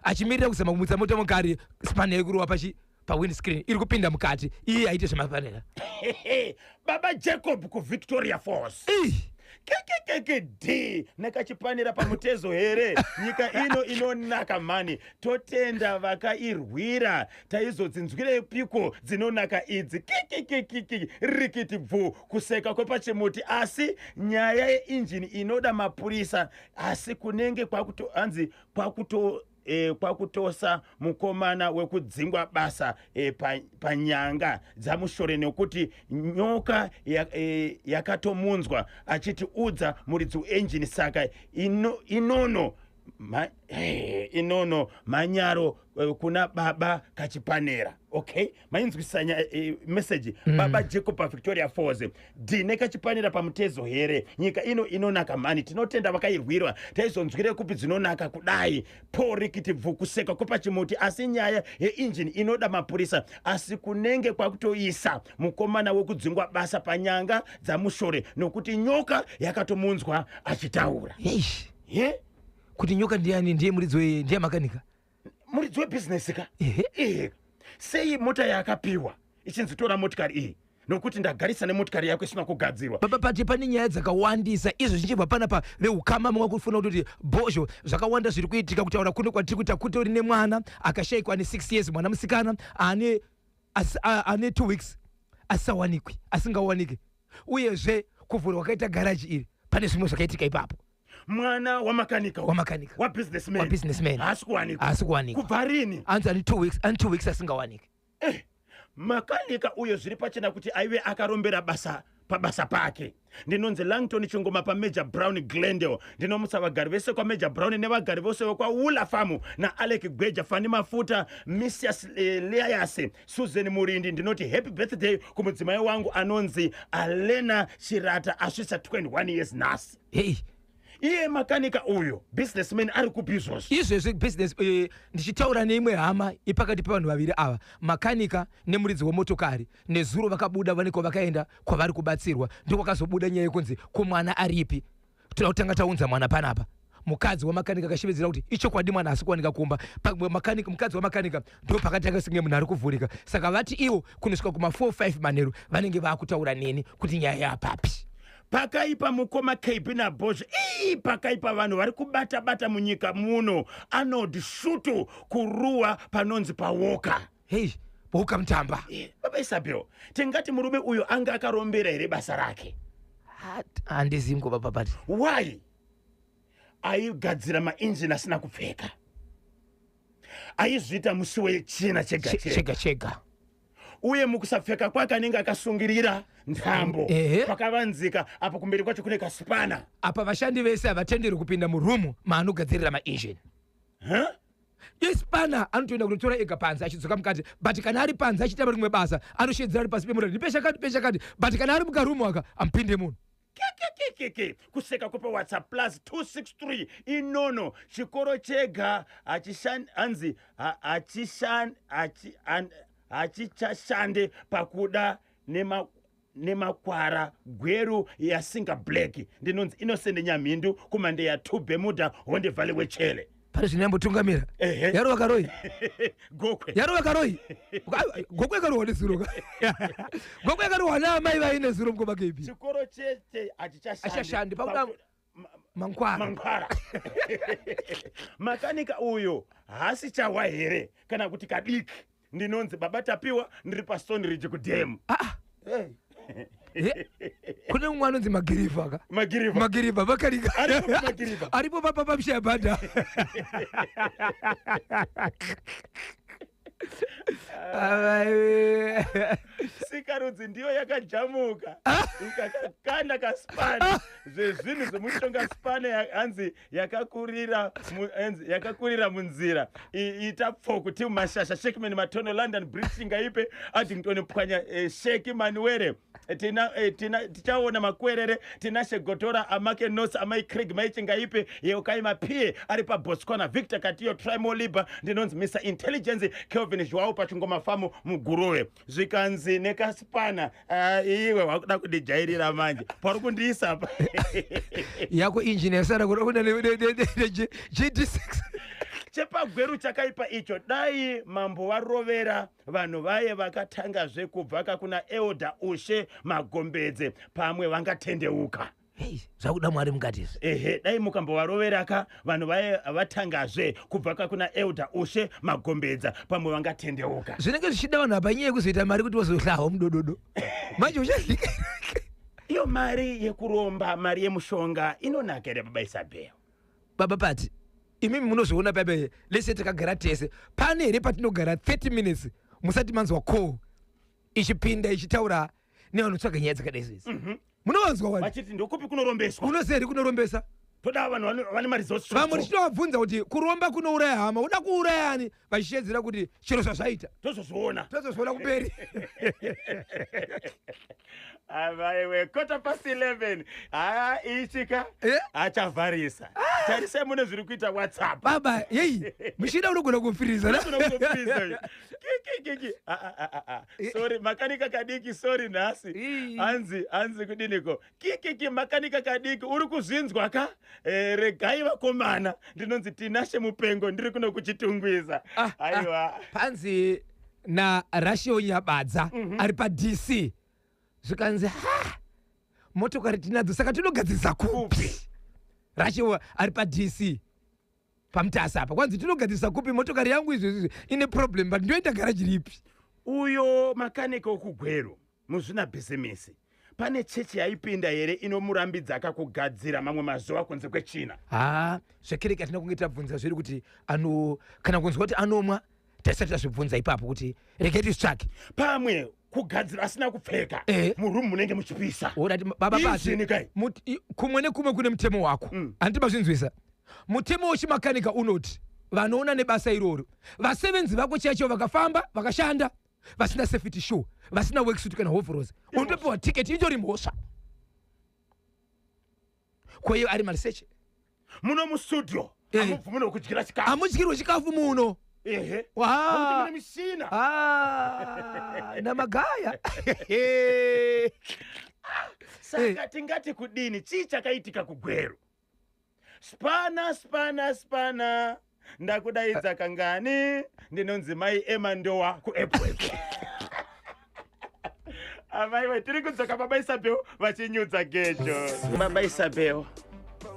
Speaker 2: Achimirira kuzama kumutsa mota mukari, spana yekurova pachi pawindscreen iri kupinda mukati. Iye aite zvemapanera.
Speaker 1: Baba Jacob kuVictoria Falls.
Speaker 2: Ei.
Speaker 1: Kekekeke d nekachipanera pamutezo here? Nyika ino inonaka mhani, totenda vakairwira. Taizodzinzwirei piko dzinonaka idzi? Kikikikiki, rikiti bvu, kuseka kwepachimuti. Asi nyaya yeinjini inoda mapurisa, asi kunenge kwakuto hanzi kwakutosa mukomana wekudzingwa basa panyanga dzamushore, nekuti nyoka yakatomunzwa achiti udza muridzi weenjini. Saka inono Inono manyaro kuna baba Kachipanera. Okay, mainzwisisa message. Baba Jacob paVictoria Falls, dhine Kachipanera pamutezo here? Nyika ino inonaka mhani, tinotenda vakairwirwa. Taizonzwire kupi dzinonaka kudai? Porikiti bvu kuseka kwepachimuti. Asi nyaya yeinjini inoda mapurisa, asi kunenge kwakutoisa mukomana wekudzingwa basa panyanga dzamushore, nokuti nyoka yakatomunzwa achitaura.
Speaker 2: Eish.
Speaker 1: Ye.
Speaker 2: Kuti nyoka ndiani? Ndiye muridzi ndiye makanika?
Speaker 1: Muridzi webhizinesi ka.
Speaker 2: Ehe.
Speaker 1: Ehe, sei mota yaakapiwa ichinzi tora motikari iyi, nokuti ndagarisa nemotikari yako isina kugadzirwa?
Speaker 2: Baba Pati, pane nyaya dzakawandisa izvo zvichibva panapa. Veukama mumwe kufuna kutoti bhozho, zvakawanda zviri kuitika. Kutaura kuno kwatiri kuita, kutori nemwana akashayikwa ane 6 years, mwana musikana ane 2 weeks asisawanikwi, asingawaniki. Uyezve kuvhurwa kwakaita garaji iri, pane zvimwe zvakaitika ipapo.
Speaker 1: Mwana wamakanika?
Speaker 2: Wamakanika.
Speaker 1: Wabusinessman?
Speaker 2: Wabusinessman.
Speaker 1: Haasi kuwanikwa?
Speaker 2: Haasi kuwanikwa.
Speaker 1: Kubva rini?
Speaker 2: Anzi ane 2 weeks, ane 2 weeks asingawaniki.
Speaker 1: Makanika uyo zviri pachena kuti aive akarombera basa pabasa pake. Ndinonzi Langton Chingoma paMajor Brown, Glendale. Ndinomutsa vagari vese kwaMajor Brown nevagari vose vekwaWula Famu, naAlec Gweja, Fani Mafuta, Misias Leayas, Susan Murindi. Ndinoti happy birthday kumudzimai wangu anonzi Alena Chirata, asvitsa 21 years nhasi.
Speaker 2: Hei.
Speaker 1: Iye makanika uyo, businessman, ari kupi izvozvo?
Speaker 2: Izvezvi business, ndichitaura neimwe hama ipakati pevanhu vaviri ava, makanika nemuridzi wemotokari, nezuro vakabuda vaneko vakaenda kwavari kubatsirwa. Ndokwakazobuda nyaya yekunzi kumwana aripi, toda kutanga taunza mwana panapa. Mukadzi wamakanika akashevedzera kuti ichokwadi mwana asi kuwanika kumba. Mukadzi wamakanika ndo pakatanga senge munhu ari kuvhurika. Saka vati ivo kunosvika kuma 4 5 manheru vanenge vaakutaura neni kuti nyaya yapapi.
Speaker 1: Pakaipa, mukoma KB naBhozho. Ii, pakaipa, vanhu vari kubata-bata munyika muno. Arnold Shutu, kuruwa panonzi pawoka.
Speaker 2: Hei, boka mutamba.
Speaker 1: Baba Isabel, tingati murume uyo anga akarombera here basa rake?
Speaker 2: Handizivi ngo, baba Pati.
Speaker 1: Why aigadzira mainjini asina kupfeka? Aizviita musi wechina chega chega?
Speaker 2: Chega chega.
Speaker 1: Uye mukusapfeka kwake anenge akasungirira ntambo pakavanzika apo, kumberi kwacho kune kasipana.
Speaker 2: Apa vashandi vese havatenderwi kupinda murumu maanogadzirira mainjini.
Speaker 1: Huh?
Speaker 2: Isipana anotoenda kunotora ega panze, achidzoka mukati. But kana ari panze achiita rimwe basa, anoshedzera ari pasi pemurani, ndipe chakati, pe chakati. But kana ari mukarumu aka, amupinde munhu.
Speaker 1: Kekekekeke, kuseka kwepa WhatsApp +263. Inono chikoro chega hanzi hachichashande pakuda nemakwara gweru yasinga black. Ndinonzi Innocent Nyamhindu, kumandeya 2, Bemuda, Honde Valley, wechele.
Speaker 2: Pane zvinyambotungamira.
Speaker 1: Ehe.
Speaker 2: Yarova karoi.
Speaker 1: Gokwe.
Speaker 2: Yarova karoi. Gokwe yakarohwa nezuro ka, gokwe yakarohwa naamai vaine zuro, mukoma KB.
Speaker 1: Chikoro chete hachichashande.
Speaker 2: Hachishandi, pakuda mangwara.
Speaker 1: Mangwara. Makanika uyo haasi chahwa here kana kuti kadiki? Ndinonzi Baba Tapiwa, ndiri paStone Ridge kudhemu.
Speaker 2: Ah, kune mumwe anonzi Magirivha ka.
Speaker 1: Magirivha.
Speaker 2: Magirivha vakarika.
Speaker 1: Aripo Magirivha?
Speaker 2: Aripo papa pamushayabhadha. Amai.
Speaker 1: Sikarudzi ndiyo yakajamuka ikakakanda kaspana zvezvinhu zvemushonga. Spana hanzi hanzi yakakurira munzira. Ita pfoku timu mashasha, Shekman Matono, London Bridge, Ngaipe Addington, Pwanya, Sheki Manuere. Tina tichaona makwerere. Tina Shegotora, Amake Nos, Amai Craig, Maichinga Yeukai Mapie ari paBotswana, Victor Katiyo, Trimoliba. Ndinonzi Mr Intelligence Kelvin Joao, pachingoma famu muGuruve. Zvikanzi nekaspana, iwe wakuda kundijairira manje, pari kundiisa pa.
Speaker 2: Yako injini yasara kuda kuda GD6.
Speaker 1: Chepagweru chakaipa icho. Dai mambo varovera vanhu vaye vakatangazve kubva kakuna Elder Ushe Magombedze, pamwe vangatendeuka.
Speaker 2: Hei, zvakuda Mwari mukati izvi.
Speaker 1: Ehe, dai mukambovaroveraka vanhu vaye vatangazve kubva kakuna Elder Ushe Magombedza, pamwe vangatendeuka.
Speaker 2: Zvinenge zvichida vanhu apa, inyaya yekuzoita mari kuti wazohlawa mudododo manje uchazvika.
Speaker 1: Iyo mari yekuromba, mari yemushonga inonaka here, baba Isabel?
Speaker 2: Baba Pati, imimi munozviona paipai lese takagara tese, pane here patinogara 30 minutes musati manzwa call ichipinda ichitaura nevanotsvaga nyaya dzakadai izvi? Munovanzwa wani.
Speaker 1: Vachiti ndokupi kunorombeswa.
Speaker 2: Unoziva here kunorombesa?
Speaker 1: Toda vanhu vane maresults.
Speaker 2: Vamwe tichitovabvunza kuti kuromba kunouraya hama, uda kuuraya ani, vachishedzera kuti chero zvazvaita.
Speaker 1: Tozozviona.
Speaker 2: Tozozviona kumberi.
Speaker 1: Avaiwe, 11:15. Haa, ichika. Achavharisa. Tarisai mune zviri kuita WhatsApp.
Speaker 2: Baba, yei muchida unogona kufiriza.
Speaker 1: Unogona kufiriza. Kiki. Ah, ah, ah, ah. Sorry, makanika kadiki, sorry nhasi.
Speaker 2: Ii.
Speaker 1: Hanzi kudiniko? Kikiki, makanika kadiki, uri kuzvinzwa ka? Regai vakomana, ndinonzi Tinashe Mupengo, ndiri kuno kuChitungwiza.
Speaker 2: Ah, ah.
Speaker 1: Aiwa.
Speaker 2: Panzi na Rashio Nyabadza ari paDC, zvikanzi, ha, motokari tinadzo, saka tinogadzirisa kupi?
Speaker 1: Kupi?
Speaker 2: Rashio ari paDC paMutasa apa, kwanzi tinogadzirisa kupi motokari yangu? Izvo ine problem, but ndoenda garaji ripi?
Speaker 1: Uyo makanika wokugweru, muzvina bhizimisi, pane chechi yaipinda here inomurambidza akakugadzira mamwe mazuva kunze kwechina?
Speaker 2: Ha, zvekereke hatina kunge tabvunza zviri kuti ano kana kunzwa kuti anomwa, tasati tazvibvunza ipapo kuti regai tizvitsvake.
Speaker 1: Pamwe kugadzira asina kupfeka, murumu munenge muchipisa.
Speaker 2: Orati baba pasi.
Speaker 1: Injini kai.
Speaker 2: Kumwe nekumwe kune mutemo wako. Handiti mazvinzwisa? Mutemo wechimakanika unoti vanoona nebasa iroro, vasevenzi vako chaicho, vakafamba vakashanda vasina safety shoe, vasina worksuit kana overalls, unotopiwa tiketi, itori mhosva. Kweiyo ari mariseche.
Speaker 1: Muno mustudio hamubvumi nokudyira chikafu.
Speaker 2: Hamudyirwe chikafu muno.
Speaker 1: Ehe.
Speaker 2: Wa.
Speaker 1: Nokuti mune mishina.
Speaker 2: Ah, namagaya.
Speaker 1: Saka tingati kudini? Chii chakaitika kuGweru? Spana, spana, spana, ndakudaidza kangani? Ndinonzi Mai Emandowa kuEpworth. Amaiwe, tiri kudzoka, Baba Isabel vachinyudza gejo. Baba Isabel,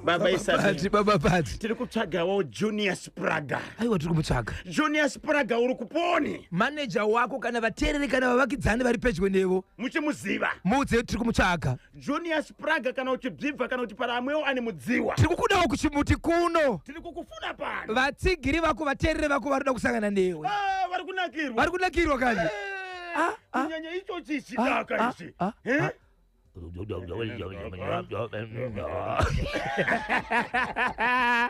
Speaker 1: Baba Isabel.
Speaker 2: Pati, baba pati.
Speaker 1: Tiri kutsvagawo Junior Spraga.
Speaker 2: Aiwa, tiri kumutsvaga.
Speaker 1: Junior Spraga, uri kuponi?
Speaker 2: Maneja wako kana vateereri kana vavakidzani vari pedyo nevo,
Speaker 1: muchimuziva,
Speaker 2: muudze tiri kumutsvaga.
Speaker 1: Junior Spraga, kana uchibvibva kana kuti paramwewo ane mudziwa,
Speaker 2: tiri kukudawo kuchimuti kuno.
Speaker 1: Tiri kukufuna pano.
Speaker 2: Vatsigiri vako, vateereri vako vari kuda kusangana newe.
Speaker 1: Ah, vari kunakirwa.
Speaker 2: Vari kunakirwa kani. Ah, ah.
Speaker 1: Kunyanya icho chichidaka ichi.
Speaker 2: Ah,
Speaker 1: Eh?
Speaker 2: ah.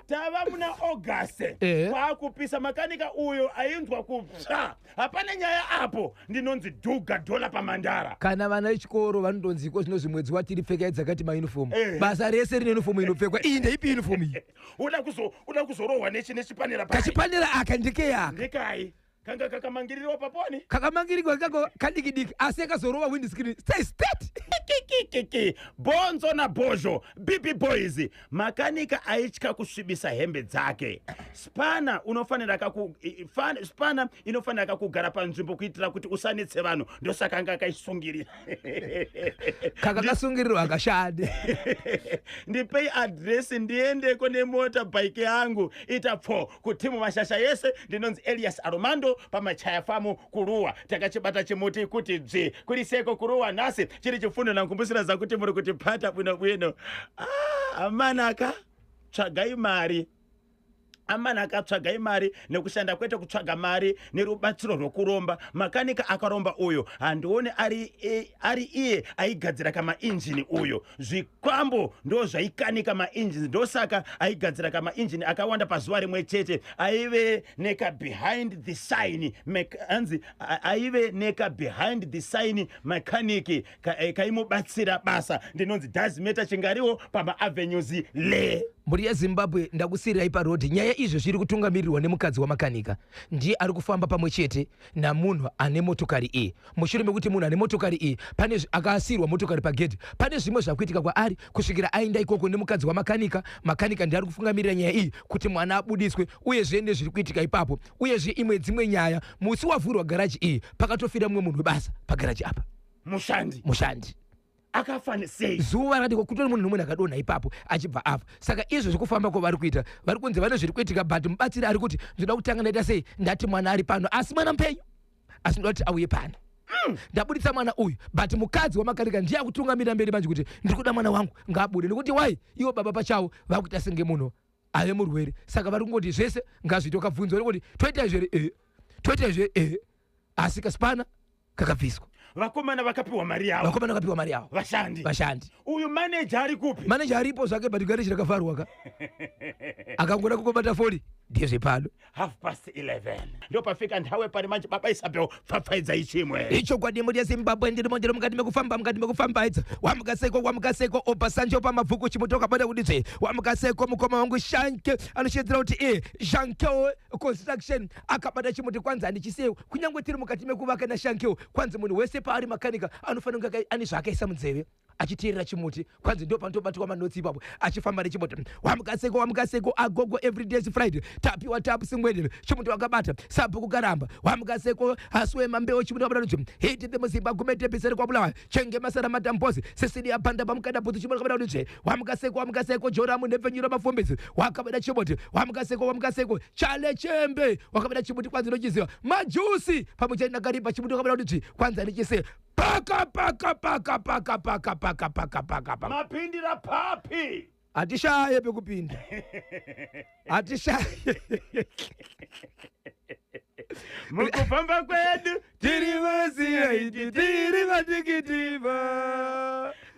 Speaker 1: Tava muna August, kwaakupisa. Makanika uyo ainzwa kutsva, hapana nyaya apo. Ndinonzi Dhuga Dhola paMandara.
Speaker 2: Kana vana vechikoro vanondonzikwa zvinozvi, mwedzi watiri pfekai dzakati mauniform.
Speaker 1: Eh.
Speaker 2: Basa rese rine uniform inopfekwa. Iyi ndeipi uniform iyi?
Speaker 1: Uda kuzorohwa nechipanera pai.
Speaker 2: Kachipanera aka ndekeyaka.
Speaker 1: Ndekai kanga kakamangirirwa paponi.
Speaker 2: Kakamangirigwa kako kadiki diki, asi yakazorova windscreen stay state.
Speaker 1: Kikikiki, bonzo nabhozho bb boys. Makanika aitya kusvibisa hembe dzake. Spana unofanira spana inofanira kakugara panzvimbo kuitira kuti usanetse vanhu, ndosaka anga akaisungirira.
Speaker 2: Kakakasungirirwa akashande.
Speaker 1: Ndipei adhiresi ndiendeko nemota bhaiki yangu ita pfo kutimu mashasha yese. Ndinonzi Elias Aromando pamachaya famu kuRuwa. Takachibata chimuti kuti dzvi kuriseko kuRuwa nhasi chiri chifundo nankumbusira zakuti muri kuti pata bwino bwino. Ah, amanaka, tsvagai mari amanaka, tsvagai mari nekushanda, kwete kutsvaga mari nerubatsiro rwokuromba. Makanika akaromba uyo, handioni ari iye aigadzira kamainjini uyo. Zvikwambo ndo zvaikanika mainjini, ndosaka aigadzira kamainjini akawanda pazuva rimwe chete. Aive neka behind the sign hanzi aive neka behind the sign mechanic kaimubatsira basa. Ndinonzi Dasmeta Chingariwo pamaavenues le.
Speaker 2: Mhuri yeZimbabwe, ndakusiyirirai parodhi nyaya. Izvo zviri kutungamirirwa nemukadzi wamakanika, ndiye ari kufamba pamwe chete namunhu ane motokari iyi, mushure mekuti munhu ane motokari iyi pane akasiyirwa motokari pagedhi. Pane zvimwe zvakuitika kwaari kusvikira aenda ikoko nemukadzi wamakanika. Makanika ndiye ari kufungamirira nyaya iyi kuti mwana abudiswe, uyezve nezviri kuitika ipapo. Uyezve imwe dzimwe nyaya, musi wavhurwa garaji iyi pakatofira mumwe munhu webasa pagaraji apa.
Speaker 1: Mushandi?
Speaker 2: Mushandi.
Speaker 1: Akafa sei?
Speaker 2: Zuva rakati kutori munhu nomwe akadonha ipapo achibva afa. Saka izvo zvekufamba kwavari kuita, vari kunzi vane zviri kuitika, but mubatsiri ari kuti ndoda kutanga ndaita sei, ndati mwana ari pano, asi mwana mupenyu, asi ndoda kuti auye pano. Ndabuditsa mwana uyu, but mukadzi wamakanika ndiye akutungamirira mberi manje kuti ndiri kuda mwana wangu ngaabude, nekuti wai ivo baba pachavo vakuita senge munhu ave murwere. Saka vari kungoti zvese ngazviite. Ukabvunzwa uri kuti toita izvo here? Toita izvo here? Asi kasipana kakabviswa.
Speaker 1: Vakomana vakapiwa mari yavo.
Speaker 2: Vakomana vakapiwa mari yavo.
Speaker 1: Vashandi.
Speaker 2: Vashandi.
Speaker 1: Uyu maneja ari kupi?
Speaker 2: Maneja aripo zvake, but gareji rakavharwa ka. Akangoda kungobata foni, ndezvepano.
Speaker 1: 11:30 ndopafika nthawe pari manje. Baba Isabel, pfapfaidzai chimwe.
Speaker 2: Ichokwadi, mhuri yeZimbabwe, ndiri mondiro mukati mekufamba, mukati mekufamba idza. Wamukaseko, wamukaseko, Obasanjo pamabvuku, chimuti wakabata kudizve. Wamukaseko, mukoma wangu Shanke anoshidzira kuti e Shankeo Construction akabata chimuti. Kwanzi handichisiye kunyange tiri mukati mekuvaka naShankeo. Kwanzi munhu wese paari makanika anofanira kunge ane zvaakaisa munzeve achiteerera chimuti. Kwanzi ndo panotobatwa manotsi ipapo achifamba nechimuti. Wamukaseko, wamukaseko, agogo, everyday is Friday. Tapiwa tapusimwedere, chimuti wakabata sabhuku karamba. Wamukaseko, hasuwe mambeo, chimuti wakabata kuti hiti the muzimba gumetebhisere kwabulawayo chenge masara madambozi sisidi apanda pamukada bhutsu, chimuti wakabata kuti wamukaseko, wamukaseko, Joramu nhepfenyuro mafumbisi wakabata chimuti. Wamukaseko, wamukaseko, Chale Chembe wakabata chimuti. Kwanzi nochiziva majusi pamwe chete nakaripa, chimuti wakabata kuti kwanzi andichisiye paka paka paka paka paka paka paka paka paka.
Speaker 1: Mapindira papi?
Speaker 2: Hatishaye pekupinda, hatishaye.
Speaker 1: Mukufamba kwedu
Speaker 2: tiri vazivaiti, tiri vatikitiva,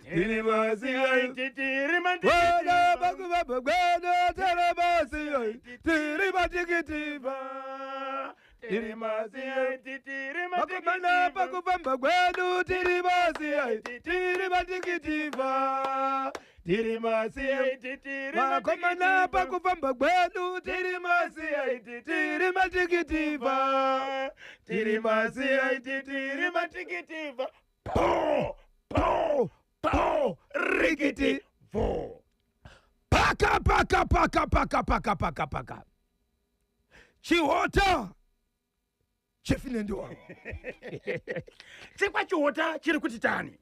Speaker 2: tiri vazivaiti.
Speaker 1: Tiri
Speaker 2: Wena
Speaker 1: matikitiva.
Speaker 2: Pakuvamba kwedu tiri vazivaiti, tiri vatikitiva, tiri mazivaiti.
Speaker 1: Tiri
Speaker 2: Vakomana,
Speaker 1: matikitiva.
Speaker 2: Pakufamba kwedu tiri vazivaiti, tiri vatikitiva, tiri mazivaiti.
Speaker 1: Tiri
Speaker 2: Vakomana,
Speaker 1: matikitiva.
Speaker 2: Pakufamba kwedu tiri mazivaiti, tiri matikitiva, tiri mazivaiti.
Speaker 1: Tiri matikitiva. Po po po,
Speaker 2: rikiti
Speaker 1: vo.
Speaker 2: Paka paka paka paka paka paka paka, chihota chefinendiwa.
Speaker 1: Chekwachiota chiri kuti tani?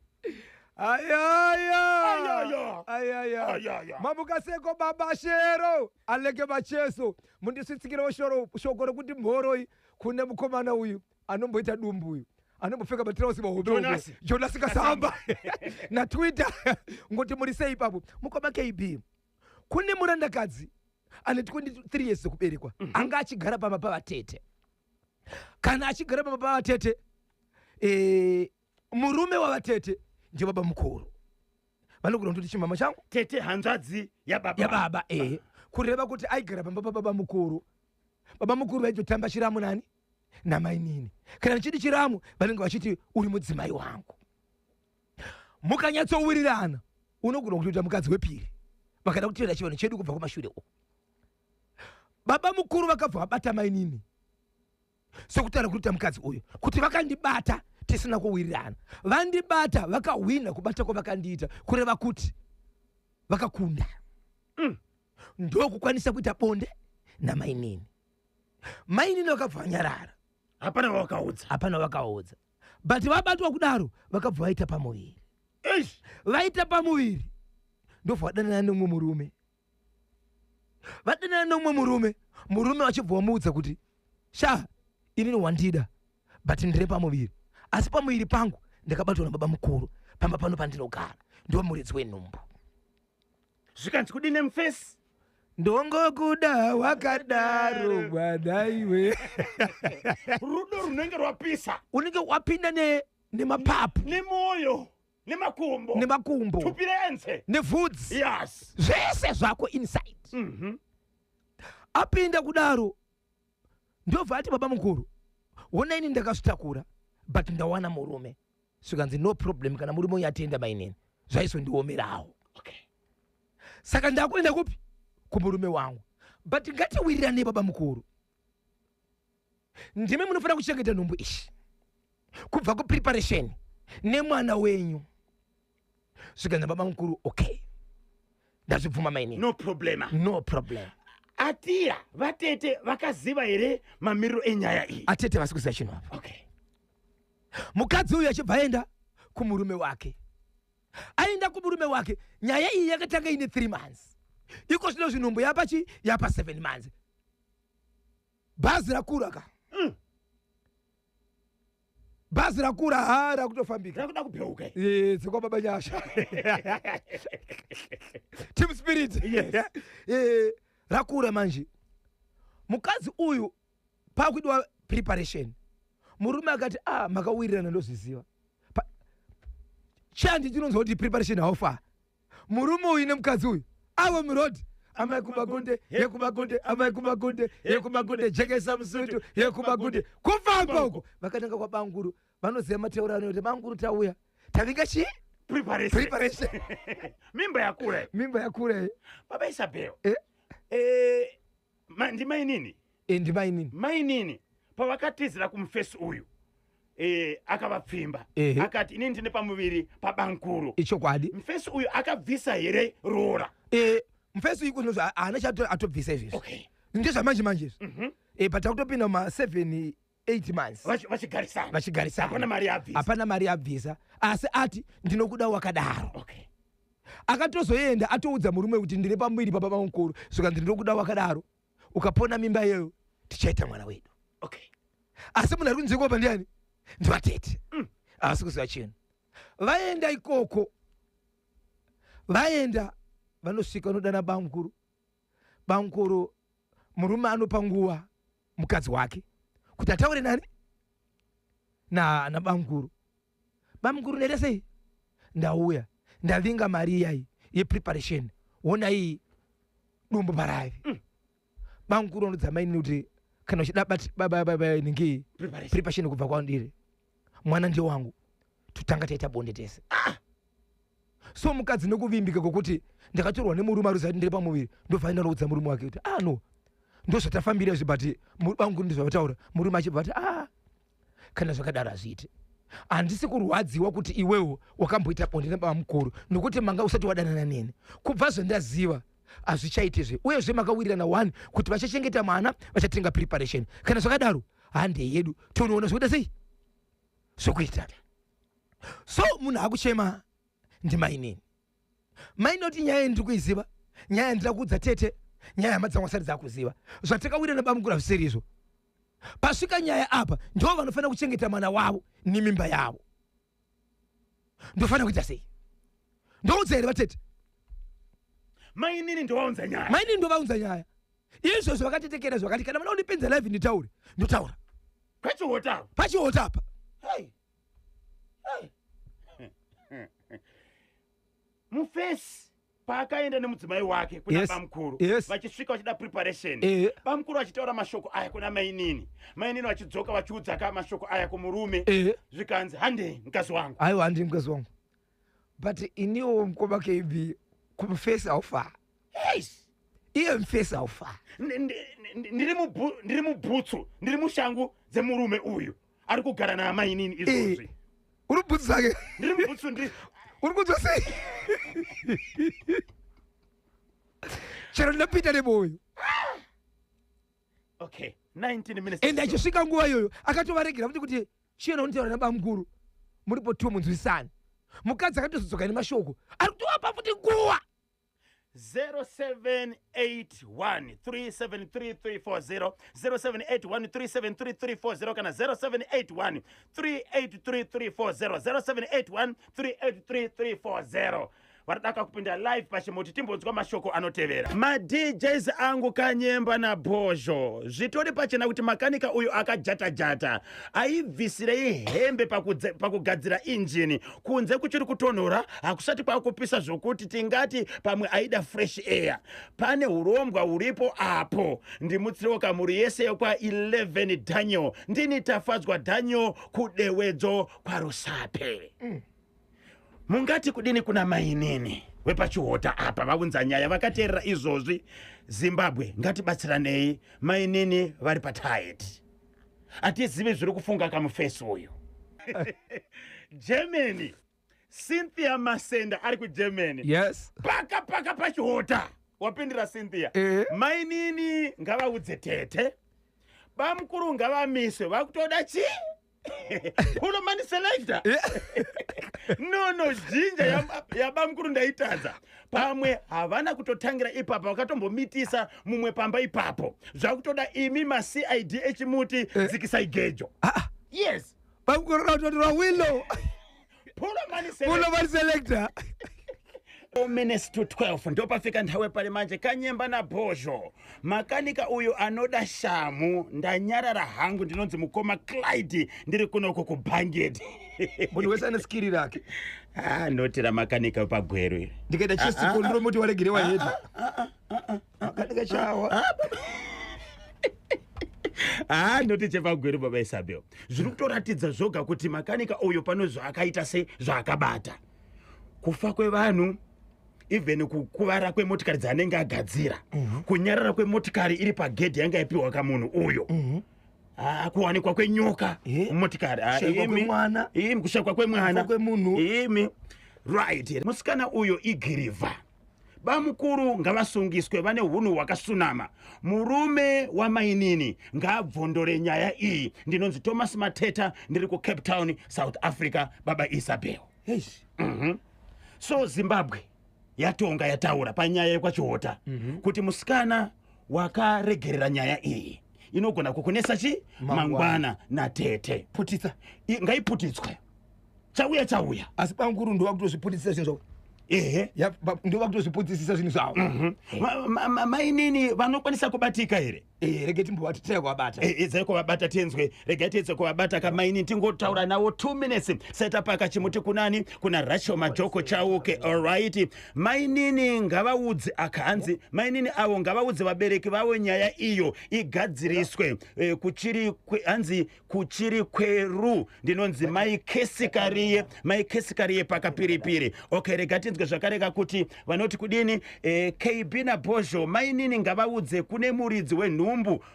Speaker 2: Ayaya.
Speaker 1: Ayaya.
Speaker 2: Ayaya.
Speaker 1: Ayaya.
Speaker 2: Mamukaseko, baba Shero aleke macheso, mundisvitsikirewo shoko rokuti mhoroi kune mukomana uyu anomboita dumbu, uyu anombopfeka matirausi mahombe.
Speaker 1: Jonasi.
Speaker 2: Jonasi Kasamba naTwitter, ngoti muri sei ipapo, mukoma KB? Kune murandakadzi ane 23 years dzekuberekwa, anga achigara pamba pavatete. Kana achigara pamba pavatete, murume wavatete ndibaba mukuru, vanogona kutoti chimama changu.
Speaker 1: Tete hanzvadzi yababa.
Speaker 2: Yababa, kureva kuti aigara pamba pababa mukuru. Baba mukuru vaitotamba chiramu nani? Namainini. Kana ndichiti chiramu, vanenge vachiti uri mudzimai wangu. Mukanyatsowirirana, unogona kutoita mukadzi wepiri, vakada kutevera chivanhu chedu kubva kumashure uku. Baba mukuru vakabva vabata mainini, sokutaura kuita mukadzi uyu kuti vakandibata tisina kuwirirana, vandibata vakahwina kubata kwavakandiita, kureva kuti vakakunda. Ndokukwanisa kuita bonde namainini. Mainini vakabva vanyarara.
Speaker 1: Hapana wakaudza.
Speaker 2: Hapana vakaudza, but vabatwa kudaro vakabva vaita pamuviri.
Speaker 1: Eish.
Speaker 2: Vaita pamuviri, ndobva vadanana nemumwe murume. Vadanana nemumwe murume, murume vachibva vamuudza kuti sha, inini wandida, but ndiri pamuviri, asi pamuviri pangu ndakabatwa nababa mukuru pamba pano pandinogara, ndiwo muridzi wenhumbu.
Speaker 1: Zvikanzi kudine mufesi?
Speaker 2: Ndongokuda wakadaro, mwana iwe.
Speaker 1: Rudo runenge rwapisa.
Speaker 2: Unenge wapinda nemapapu.
Speaker 1: Nemwoyo nemakumbo.
Speaker 2: Nemakumbo.
Speaker 1: Tupirenze.
Speaker 2: Nevhudzi. Zvese zvako inside. Apinda kudaro, ndobva ati, "Baba mukuru, onaini ndakazvitakura, but ndawana murume." Zvikanzi, "No problem, kana murume uyu atenda mainini, zvaizondiomerawo." "Saka ndakuenda kupi? Kumurume wangu, but ngatiwirirane, baba mukuru, ndimi munofanira kuchengeta nhumbu ishi kubva kupreparation nemwana wenyu." Zvikanzi, "Baba mukuru, okay, ndazvibvuma mainini."
Speaker 1: No problema.
Speaker 2: No problem.
Speaker 1: Atiya vatete vakaziva here mamiriro enyaya iyi?
Speaker 2: Atete vasi kuziva chinhu apa. Mukadzi uyu achibva aenda kumurume wake. Aenda kumurume wake, nyaya iyi yakatanga ine 3 months. Iko zvino zvinhumbu yapa chi yapa 7 months. Bhazi rakura ka. Bhazi rakura, ha, rakutofambika.
Speaker 1: Rakuda kubheuka.
Speaker 2: Dzekwa baba Nyasha, team spirit.
Speaker 1: Yes.
Speaker 2: Rakura manje. Mukadzi uyu pakuitwa preparation, murume akati, "A, makawirirana, ndozviziva, Chandi chinonzwa kuti preparation how far. Murume uyu nemukadzi uyu avo muroad, amai kumagunde, yekumagunde, amai kumagunde, yekumagunde, jekesa musutu, yekumagunde, kufamba uko vakatanga kwabanguru. Vanoziva mateurano kuti banguru tauya tavinga chii?
Speaker 1: Preparation.
Speaker 2: Preparation.
Speaker 1: Mimba yakura.
Speaker 2: Mimba yakura.
Speaker 1: Baba Isabel.
Speaker 2: Eh.
Speaker 1: Ndimainini.
Speaker 2: Ndimainini.
Speaker 1: Mainini pavakatizira kumufesi uyu, akavapfimba. Akati inini ndine pamuviri pabankuru.
Speaker 2: Ichokwadi.
Speaker 1: Mufesi uyu akabvisa here roora?
Speaker 2: Mufesi uyu kunozvo haana chaatobvisa izvezvi.
Speaker 1: Okay.
Speaker 2: Ndezvamanje manje izvi. But takutopinda ma 7 8 months
Speaker 1: vachigarisana.
Speaker 2: Vachigarisana.
Speaker 1: Hapana mari yabvisa.
Speaker 2: Hapana mari yabvisa, asi ati ndinokuda wakadaro.
Speaker 1: Okay.
Speaker 2: Akatozoenda atoudza murume kuti ndine pamuviri pababa mukuru, zvikanzi ndinokuda wakadaro, ukapona mimba iyoyo tichaita mwana wedu.
Speaker 1: Okay.
Speaker 2: Asi munhu ari kunzwikwa pa ndiani? Ndivatete. Asi kuziva chinhu, vaenda ikoko, vaenda vanosvika vanodana bamukuru. Bamukuru murume anopa nguva mukadzi wake kuti ataure nani nabamukuru. Bamukuru, ndaita sei? Ndauya ndavinga mari iyai yepreparation, wona iyi dumbu paravi. Bamukuru anodza mainini kuti kana uchida ningi
Speaker 1: Preparation.
Speaker 2: Preparation kubva kwandiri, mwana ndiye wangu, totanga taita bonde tese. So mukadzi nekuvimbika kwokuti ndakatorwa nemurume aruziva kuti ndiri pamuviri, ndobva ndanoudza murume wake kuti ah no, ndozvatafambira izvi, but bamukuru ndizvavataura. Murume achibva ati ah, kana zvakadaro hazviiti, handisi kurwadziwa kuti iwewo wakamboita bonde nababa mukuru, nokuti manga usati wadanana neni. Kubva zvandaziva hazvichaitizve. Uyezve makawirirana one kuti vachachengeta mwana, vachatenga preparation. Kana zvakadaro hande yedu tonoona zvokuita sei, zvokuita. So munhu akuchema ndimainini. Mainoti nyaya ndiri kuiziva, nyaya yandira kuudza tete, nyaya hama dzangu asati dzakuziva. Zvatakawirana bamukuru hazvisiri izvo. Pasvika nyaya apa, ndo vanofanira kuchengeta mwana wavo nemimba yavo. Ndofanira kuita sei? Ndoudza here vatete?
Speaker 1: Mainini ndovaunza nyaya.
Speaker 2: Mainini ndovaunza nyaya. Izvozvo vakatetekera zvakati kana vana undipinza live nditaure, ndotaura.
Speaker 1: Kwechihota.
Speaker 2: Pachihota apa.
Speaker 1: Hey. Hey. Mufesi paakaenda nemudzimai wake kuna bamukuru, vachisvika vachida preparation, bamukuru vachitaura mashoko aya kuna mainini, mainini vachidzoka vachiudza ka mashoko aya kumurume, zvikanzi handei mukadzi wangu.
Speaker 2: Aiwa, handei mukadzi wangu. But iniwo mukoma KB, kumufesi haufa.
Speaker 1: Yes.
Speaker 2: Iye mufesi haufa.
Speaker 1: Ndiri mubhutsu, ndiri mushangu dzemurume uyu ari kugara naamainini izvozvi.
Speaker 2: Uri bhutsu dzake.
Speaker 1: Ndiri mubhutsu, ndiri
Speaker 2: Uri kunzwa sei? Chero ndinapinda nemoyo.
Speaker 1: Okay, 19 minutes.
Speaker 2: Ende achisvika nguva iyoyo akatovaregera futi kuti chienda unotaura nabamukuru muripo two munzwisane. Mukadzi akatozodzoka nemashoko ari kutovapa futi nguva.
Speaker 1: 0781 373340, 0781 373340 kana 0781 383340, 0781 383340. Varidaka kupinda live pachimuti timbonzwa mashoko anotevera. MaDJs angu Kanyemba naBhozho, zvitori pachena kuti makanika uyu akajata-jata. Aibvisirei hembe pakugadzira injini? Kunze kuchiri kutonhora, hakusati kwakupisa zvokuti tingati pamwe aida fresh air. Pane urombwa huripo apo. Ndimutsirewo kamuri yese yekwa 11 Daniel. Ndini Tafadzwa Daniel kuDewedzo kwaRusape. Mungati kudini kuna mainini wepachihota apa vaunza nyaya vakateerera izvozvi? Zimbabwe, ngatibatsiranei. Mainini vari patight, hatizivi zviri kufunga kamufesi uyu. Germany, Cynthia Masenda ari kuGermany. Paka paka pachihota wapindira Cynthia. Mainini ngavaudze tete, bamukuru ngavamiswe, vakutoda chi Pulomani selector. No, jinja yabamukuru ndaitadza. Pamwe havana kutotangira ipapa, vakatombomitisa mumwe pamba ipapo. Zvakutoda imi maCID echimuti, dzikisai gejo.
Speaker 2: Ah, ah.
Speaker 1: Yes.
Speaker 2: Bamukuru rautotora wilo.
Speaker 1: Pulomani selector.
Speaker 2: Pulomani selector.
Speaker 1: 11:54 ndopafika nthawi pali manje. Kanyemba na Bhozho, makanika uyu anoda shamu. Ndanyarara hangu. Ndinonzi mukoma Clyde, ndiri kunoko kuBhangeti.
Speaker 2: Munhu wese ane skiri rake.
Speaker 1: Ah, notira makanika pagweru iri.
Speaker 2: Ndikaita chest control, moti waregerewa hedi makanika chawa.
Speaker 1: Ah, noti chepagweru, baba Isabel, zviri kutoratidza zvoga kuti makanika uyu pano zvaakaita se zvaakabata kufa kwevanhu, even kukuvara kwemotikari dzaanenge agadzira, kunyarara kwemotikari iri pagedhi yanga yapiwa kamunhu uyo. Ah, kuwanikwa kwenyoka mumotikari. Ah,
Speaker 2: Kushayikwa
Speaker 1: imi.
Speaker 2: kwemwana.
Speaker 1: Imi, kushayikwa kwemwana.
Speaker 2: Kufa kwemunhu.
Speaker 1: Imi, right, musikana uyo igirivha. Bamukuru ngavasungiswe, vane hunhu hwakasunama. Murume wamainini ngaabvondore nyaya iyi. Ndinonzi Thomas Mateta, ndiri kuCape Town, South Africa. Baba Isabel.
Speaker 2: Eish.
Speaker 1: So Zimbabwe yatonga, yataura panyaya yekwaChihota kuti musikana wakaregerera nyaya iyi inogona kukunesa chi
Speaker 2: Mangwana.
Speaker 1: mangwana natete.
Speaker 2: Putitsa.
Speaker 1: Ngaiputitswe, chauya chauya.
Speaker 2: Asi bamukuru ndova kutozviputisisa zvinhu zvavo.
Speaker 1: Ehe.
Speaker 2: Ndova kutozviputisisa zvinhu zvavo.
Speaker 1: Mainini vanokwanisa kubatika here?
Speaker 2: Rege timbovati tirai kuvabata.
Speaker 1: Edzai kuvabata tenzwe. Regai tiedze kuvabata kamaini, tingotaura navo 2 minutes. Saita paka chimuti kunani? Kuna Rachel Majoko Chauke. Alright, mainini ngavaudze, akanzi mainini avo ngavaudze vabereki vavo nyaya iyo igadziriswe. Kuchiri hanzi kuchiri kweru. Ndinonzi mai Kesikariye, mai Kesikariye pakapiripiri. Okay, rega tinzwe zvakareka kuti vanoti kudini. KB naBhozho, mainini ngavaudze kune muridzi wenhumbu.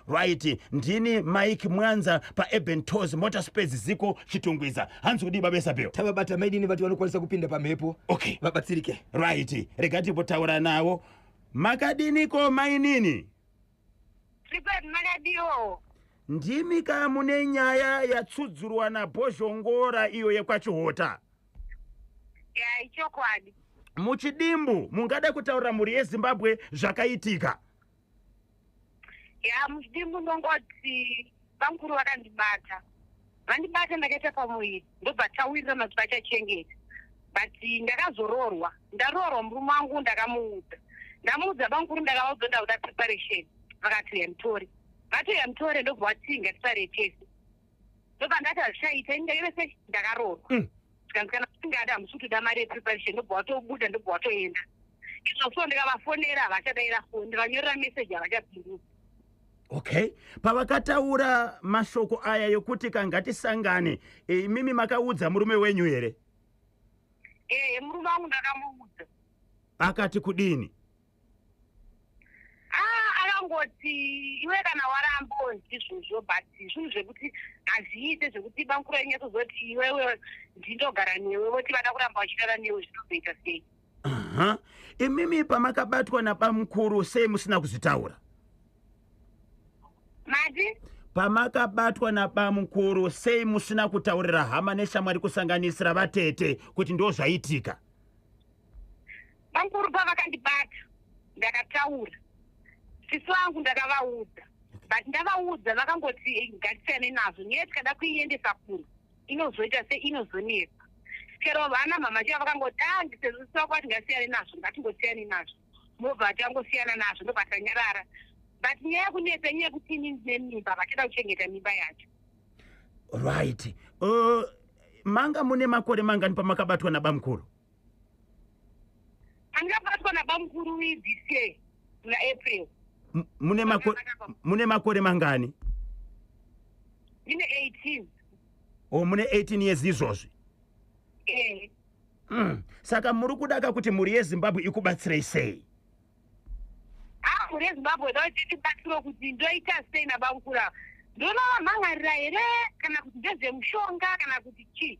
Speaker 1: Right, ndini Mike Mwanza paEben Tos Motor Space, Ziko, Chitungwiza. Hanzi kudii, baba Isabel?
Speaker 2: Tavabata mainini, vati vanokwanisa kupinda pamhepo.
Speaker 1: Okay.
Speaker 2: Vabatsirike.
Speaker 1: Right, rega timbotaura navo. Makadiniko mainini?
Speaker 3: Tripet, makadiwo?
Speaker 1: Ndimi ka mune nyaya yatsudzurwa naBhozhongora iyo yekwaChihota?
Speaker 3: Ya, ichokwadi.
Speaker 1: Muchidimbu, mungada kutaurira mhuri yeZimbabwe zvakaitika?
Speaker 3: Ya, muchidimbu ndongoti bamukuru vakandibata, vandibata ndakaita pamuviri, ndobva tawirirana kuti vachachengeta, but ndakazoroorwa. Ndaroorwa, murume wangu ndakamuudza, ndamuudza bamukuru, ndakavaudza ndakuda preparation, vakati yamutore, vati yamutore, ndobva vati ngatisare tese. Ndobva ndati hazvichaita, ini ndaive se ndakaroorwa. Zvikanzi kana usingada, hamusi kutoda mari yepreparation. Ndobva watobuda, ndobva watoenda. Izvo so ndikavafonera havachadaira foni, ndikanyorera meseji havachapindura.
Speaker 1: Okay, pavakataura mashoko aya yokuti kangatisangane, imimi makaudza murume wenyu here?
Speaker 3: Ehe, murume wangu ndakamuudza.
Speaker 1: Akati kudini?
Speaker 3: Ah, akangoti iwe kana warambo ndizvozvo, but zvinhu zvekuti hazviite zvekuti bamukuru ainyatsoziva iwewe ndindogara newe, voti vada kuramba vachirara newe, zvinozoita sei?
Speaker 1: Aha. Imimi pamakabatwa nabamukuru, sei musina kuzvitaura?
Speaker 3: Mati?
Speaker 1: Pamakabatwa nabamukuru, sei musina kutaurira hama neshamwari, kusanganisira vatete, kuti ndo zvaitika?
Speaker 3: Bamukuru pavakandibata ndakataura, sisi vangu ndakavaudza, but ndavaudza vakangoti, "Eh, ngatisiyane nazvo, nyaya tikada kuiendesa kure inozoita se inozonetsa." Chero vana mama chiva vakangoti, a sezvo sisi vako vati ngasiyane nazvo, ngatingosiyane nazvo, mobva tangosiyana nazvo, ndobva tanyarara. But nyaya yekunetsa inyaya yekuti ini ndine mimba, vachida kuchengeta mimba yacho.
Speaker 1: Right, manga mune makore mangani pamakabatwa nabamukuru?
Speaker 3: Pandikabatwa nabamukuru this year muna April.
Speaker 1: Mune makore mangani?
Speaker 3: Ndine 18.
Speaker 1: O, mune 18 years izvozvi?
Speaker 3: Ehe.
Speaker 1: Saka muri kudaka kuti mhuri yeZimbabwe ikubatsirei sei?
Speaker 3: Ah, mhuri yeZimbabwe daiti tibatsiro kuti ndoita sei nabamukuru ava? Ndonovamhangarira here, kana kuti ndezvemushonga, kana kuti chii?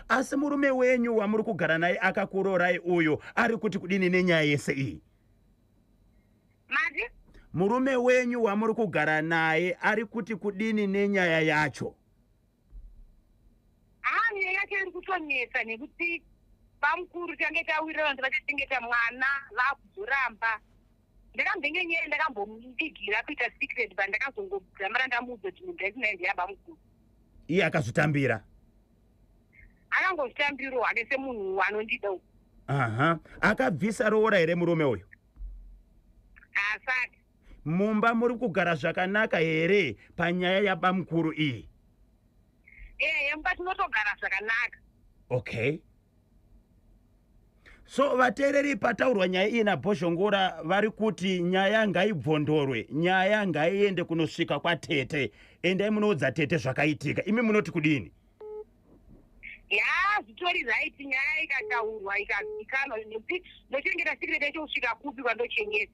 Speaker 1: Asi murume wenyu wamuri kugara naye akakurorai uyo ari kuti kudini nenyaya yese iyi?
Speaker 3: Mati?
Speaker 1: Murume wenyu wamuri kugara naye ari kuti kudini nenyaya yacho?
Speaker 3: Ah, nyaya yacho iri kutonetsa nekuti bamukuru tange tawirirana kuti vachachengeta mwana, vaakuzoramba. Ndakambenge nyaya ndakambomuvigira kuita secret, but ndakazongodzamara ndamuudza kuti munhu ndaisinaye ndeyabamukuru.
Speaker 1: Iye akazvitambira?
Speaker 3: Akangozvitambirawo hake semunhu anondida uku.
Speaker 1: Aha, akabvisa roora here murume uyu?
Speaker 3: Haasati.
Speaker 1: Mumba muri kugara zvakanaka here panyaya yabamukuru iyi?
Speaker 3: Ehe, mumba tinotogara zvakanaka.
Speaker 1: Okay, so vateereri, pataurwa nyaya iyi naBhozhongora, vari kuti nyaya ngaibvondorwe, nyaya ngaiende kunosvika kwatete. Endai munoudza tete zvakaitika. Imi munoti kudini?
Speaker 3: Ya, zvitori right nyaya ikataurwa, ikazikanwa, nekuti ndochengeta secret yacho kusvika kupi kwandochengeta?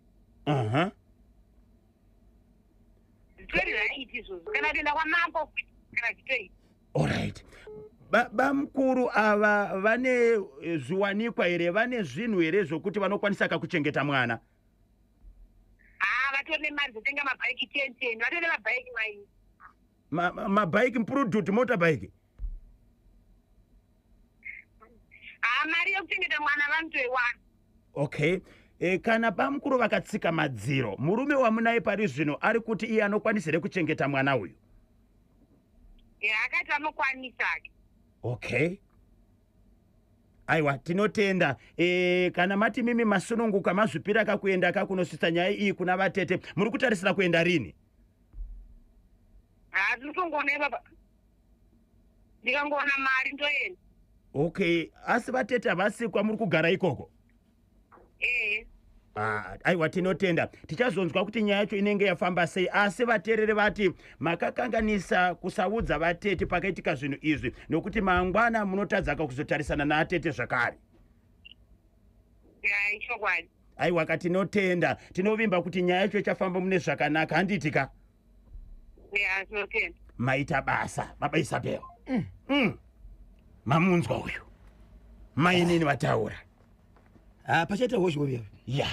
Speaker 3: Zvitori right izvozvo, kana kutoenda kwamambo kana zvitoita.
Speaker 1: Alright, bamukuru ava vane zviwanikwa here? Vane zvinhu here zvokuti vanokwanisa kakuchengeta mwana?
Speaker 3: Ha, vatori nemari dzotenga mabhaiki 10 10, vatori nemabhaiki maini.
Speaker 1: Mabhaiki, mpurududu, motorbike?
Speaker 3: Ha, mari yekuchengeta mwana vanotoiwana.
Speaker 1: Okay, kana bamukuru vakatsika madziro, murume wamunaye pari zvino ari kuti iye anokwanisa here kuchengeta mwana uyu?
Speaker 3: Ya, akati anokwanisa ke.
Speaker 1: Okay, aiwa, tinotenda. Kana mati mimi masununguka, mazvipira kakuenda kakunosvitsa nyaya iyi kuna vatete, muri kutarisira kuenda rini?
Speaker 3: Ha, tinotongoona ipapa, ndikangoona mari ndoenda.
Speaker 1: Okay, asi vatete havasi kwamuri kugara ikoko?
Speaker 3: Ehe.
Speaker 1: Ah, aiwa, tinotenda. Tichazonzwa kuti nyaya yacho inenge yafamba sei. Asi vateereri vati makakanganisa kusaudza vatete pakaitika zvinhu izvi, nokuti mangwana munotadzaka kuzotarisana naatete zvakare.
Speaker 3: Ya, ichokwadi.
Speaker 1: Aiwa ka, tinotenda. Tinovimba kuti nyaya yacho ichafamba mune zvakanaka, handiti ka?
Speaker 3: Ya, tinotenda.
Speaker 1: Maita basa, baba Isabel. Mamunzwa uyu mainini vataura.
Speaker 2: Ha, pachaita hozho ya.
Speaker 1: Ya,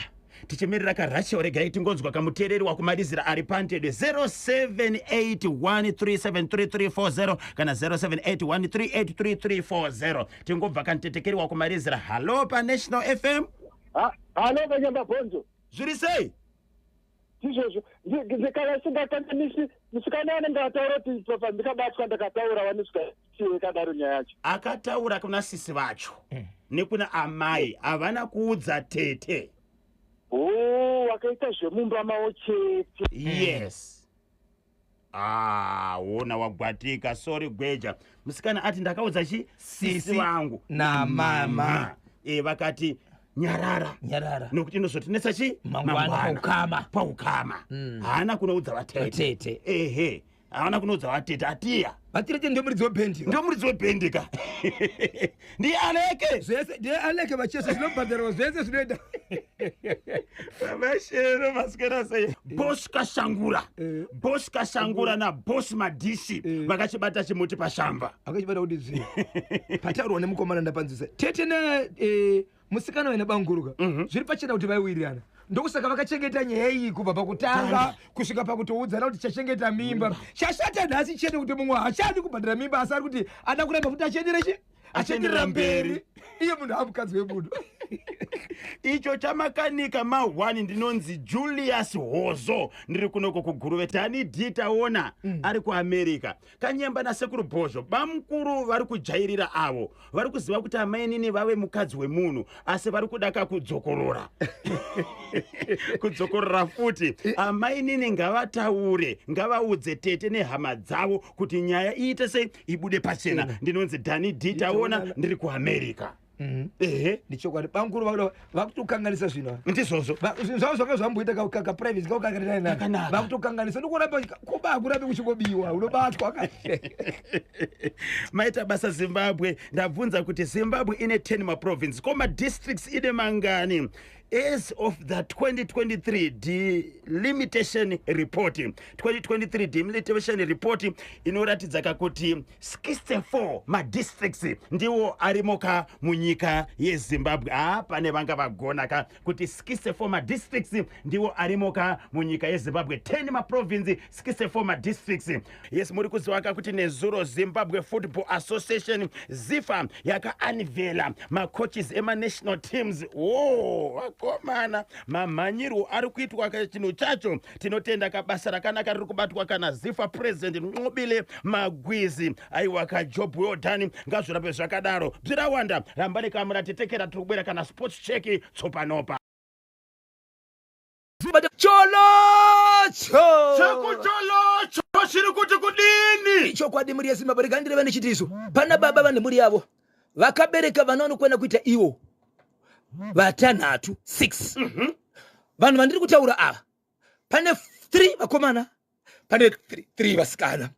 Speaker 1: tichimirira kaRachel, regai tingonzwa kamuteereri wakumalizira ari pantede, 0781373340 kana 0781383340. Tingobva kamutetekeri wakumalizira. Hallo, paNational FM.
Speaker 4: Halo, Kanyamba Bhonzo.
Speaker 1: Zviri sei?
Speaker 4: Izvozvo kana singakanganisi, musikana anenge ataura kuti papa ndikabatwa ndakataura, wanisvika kadaro nyaya yacho.
Speaker 1: Akataura kuna sisi vacho nekuna amai, havana kuudza tete.
Speaker 4: O, wakaita zvemumba mavo chete.
Speaker 1: Yes. Ah, wona wagwatika. Sorry gweja. Musikana ati ndakaudza chi sisi
Speaker 2: Sisi
Speaker 1: vangu
Speaker 2: namama.
Speaker 1: Vakati nyarara.
Speaker 2: Nyarara.
Speaker 1: Nokuti inozotinetsa chi
Speaker 2: Mangwana paukama.
Speaker 1: Paukama. Haana kunoudza vatete.
Speaker 2: Vatete.
Speaker 1: Ehe, haana kunoudza vatete atiya.
Speaker 2: Vatirete ndomuridzi webhendi.
Speaker 1: Ndomuridzi webhendi ka, ndiye aleke.
Speaker 2: Zvese ndiye aleke, vachese zvinobhadharwa, zvese zvinoenda.
Speaker 1: Vashero, masikana sei? Boss Kashangura. Boss Kashangura naBoss Madhishi vakachibata chimuti pashamba.
Speaker 2: Akachibata kuti zvi pataurwa nemukomana, ndapanzisa tete na musikana waina banguruka. Zviri pachena kuti vaiwirirana, ndokusaka vakachengeta nyaya iyi kubva pakutanga
Speaker 1: Tanga.
Speaker 2: kusvika pakutoudzana kuti chachengeta mimba. Chashata nhasi chete kuti mumwe hachadi kubhadhara mimba, asi ari kuti ada kuramba kuti achiendere chi achienderera mberi, iye munhu amukadzi wemunhu.
Speaker 1: Icho chamakanika ma1. Ndinonzi Julius Hozo, ndiri kunoko kuGuruve. Tani D taona ari kuAmerica. Kanyemba nasekuru Bhozho, bamukuru vari kujairira avo, vari kuziva kuti amainini vave mukadzi wemunhu, asi vari kuda kakudzokorora, kudzokorora futi. Amainini ngavataure, ngavaudze tete nehama dzavo kuti nyaya iite sei, ibude pachena. Ndinonzi Dani D taona, ndiri kuAmerica. Ehe.
Speaker 2: Ndichokwadi, bamukuru vakutokanganisa zvino.
Speaker 1: Ndizvozvo.
Speaker 2: Zvinhu zvavo zvanga zvamboita kaprivate
Speaker 1: Kakanaka.
Speaker 2: kaukakanaka, vakutokanganisa nokuramba kuba, akurambe kuchingobiwa, unobatwa.
Speaker 1: Maita basa Zimbabwe. Ndabvunza kuti Zimbabwe ine 10 maprovince, ko madistricts ine mangani? As of the 2023 delimitation report, 2023 delimitation report inoratidza kakuti 64 madistricts ndiwo arimo ka munyika yeZimbabwe. Ha, pane vanga vagona ka kuti 64 madistricts ndiwo arimo ka munyika yeZimbabwe, 10 maprovince, 64 madistricts. Yes, muri kuziva ka kuti nezuro Zimbabwe Football Association, ZIFA, yakaunveila macoaches emanational teams. O, Akomana, mamhanyirwo ari kuitwa chinhu chacho. Tinotenda kabasa rakanaka riri kubatwa kana ZIFA president Nqobile Magwizi. Aiwa, kajob well done, ngazvirambe zvakadaro. Bzirawanda rambani kamuratetekera, tiri kubwera kana sports check tsopanopa.
Speaker 2: Cholocho.
Speaker 1: Chekucholocho chiri kuti kudini?
Speaker 2: Chokwadi, mhuri yeZimbabwe, rega ndireve nechitiso. Pana baba vane mhuri yavo, vakabereka vana vanokwana kuita ivo vatanhatu, 6. Vanhu vandiri kutaura ava, pane 3 vakomana, pane 3 vasikana.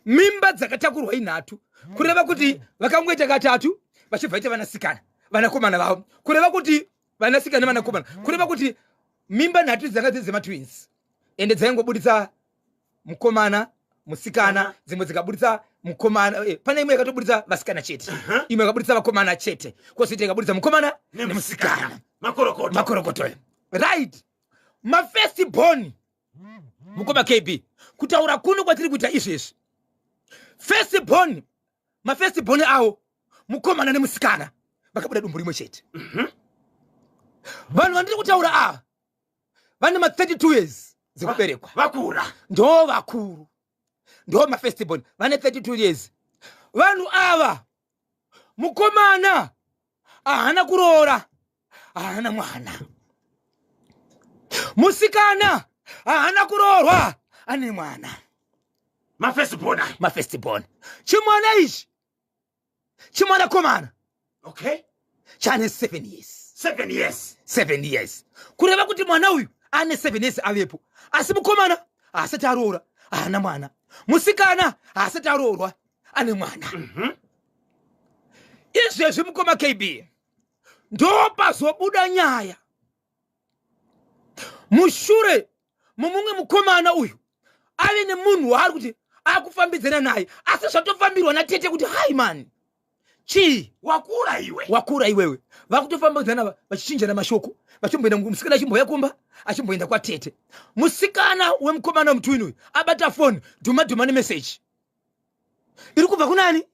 Speaker 2: Mimba dzakatakurwa inhatu, kureva kuti vakangoita katatu vachibva ita vanasikana, vanakomana vavo, kureva kuti vanasikana nevanakomana, kureva kuti mimba nhatu dzanga dziri dzematwins, ende dzaingobuditsa mukomana, musikana, dzimwe dzikabuditsa mukomana. Pane imwe yakatobuditsa vasikana chete, imwe yakabuditsa vakomana chete, kwozoita ikabuditsa mukomana nemusikana.
Speaker 1: Makorokoto.
Speaker 2: Makorokoto, right. Mafirst born, mukoma KB, kutaura kuno kwatiri kuita izvezvi, first born, mafirst born avo mukomana nemusikana vakabuda dumbu rimwe chete. Vanhu vandiri kutaura ava vane ma32 years dzekuberekwa.
Speaker 1: Vakura.
Speaker 2: Ndo vakuru, ndo mafirst born, vane 32 years vanhu ava. Mukomana haana kuroora, haana mwana. Musikana haana kuroorwa, ane mwana.
Speaker 1: Mafirst born aya.
Speaker 2: Mafirst born. Chimwana ichi chimwanakomana chane 7 years.
Speaker 1: 7 years.
Speaker 2: 7 years, kureva kuti mwana uyu ane 7 years avepo, asi mukomana haasati aroora, haana mwana. Musikana haasati aroorwa, ane mwana. Izvezvi, mukoma KB, ndopazobuda nyaya mushure mumumwe mukomana uyu ave nemunhu waari kuti akufambidzana naye, asi zvatofambirwa natete kuti, "Hai mani, chii?"
Speaker 1: Wakura iwe.
Speaker 2: Wakura iwewe. Vakutofambidzana, vachichinjana mashoko, vachimboenda, musikana achimbouya kumba, achimboenda kwatete. Musikana wemukomana wemutwini uyu abata foni, dhuma dhuma nemeseji iri kubva kunani?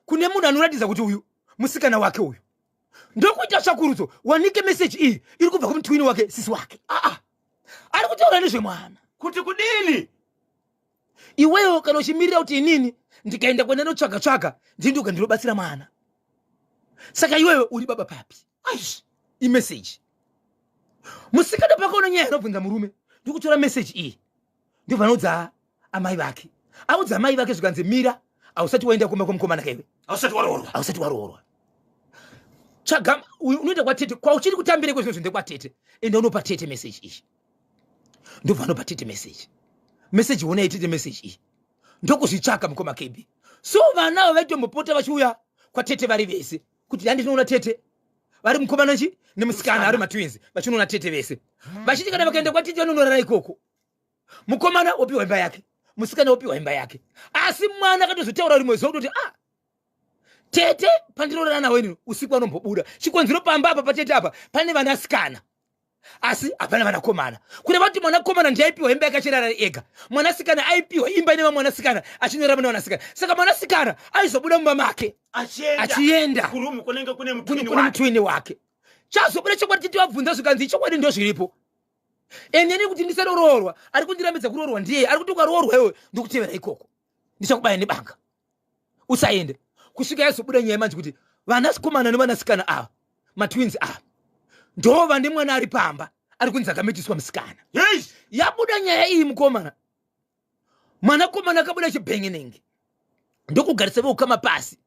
Speaker 2: Kune munhu anoratidza kuti uyu musikana wake uyu. Ndokuita tsvakurudzo, wanike meseji iyi iri kubva kumutwini wake, sisi wake. Aa, ari kutaura nezvemwana.
Speaker 1: Kuti kudini?
Speaker 2: Iwewo kana uchimirira kuti inini ndikaenda kwandanotsvaga tsvaga ndindoga ndinobatsira mwana, saka iwewe uri baba papi? Aish, imeseji. Musikana pakaona nyaya, anobvunza murume, ndikutora meseji iyi, ndobva anoudza amai vake. Audza amai vake, zvikanzi, "Mira, hausati waenda kumba kwemukomana kaiwe."
Speaker 1: Hausati waroorwa.
Speaker 2: Hausati waroorwa. Tsvaga, unoenda kwatete kwauchiri kutambire kwezvinhu ndekwatete. Enda unopa tete meseji iyi. Ndobva anopa tete meseji. Meseji, honai tete meseji iyi. Ndokuzvitsvaka, mukoma KB. So vana ava vaitombopota vachiuya kwatete vari vese, kuti handinoona tete vari mukomana chi nemusikana, ari matwins, vachinoona tete vese, vachiti kana vakaenda kwatete vanonorara ikoko. Mukomana opiwa imba yake, musikana opiwa imba yake. Asi mwana akatozotaura rimwe zuva kutoti, "Ah, tete pandinorara navo inini usiku vanombobuda. Chikonzero, pamba apa patete apa pane vanasikana asi hapana vanakomana." Kureva kuti mwanakomana ndiaipiwa imba yakachena ari ega, mwanasikana aipiwa imba ine vamwanasikana, achinorara mune vanasikana. Saka mwanasikana aizobuda mumba make
Speaker 1: achienda
Speaker 2: achienda
Speaker 1: kurumu kunenge kune mutwini
Speaker 2: kune
Speaker 1: wake.
Speaker 2: Mutwini wake. Chazobuda chokwadi, titi wabvunza, zvikanzi chokwadi ndo zviripo. Eneni kuti ndisaroroorwa, ari kundirambidza kuroorwa ndiye ari kuti, "Ukaroorwa iwe, ndikutevera ikoko, ndichakubaya nebanga, usaende." Kusvika yazobuda nyaya manje kuti vanakomana nevanasikana ava, matwins ava, ndo vane mwana ari pamba ari kunzi akamitiswa musikana.
Speaker 1: Hey!
Speaker 2: Yabuda nyaya iyi, mukomana, mwanakomana akabuda chibhengenenge, ndokugarisa veukama pasi,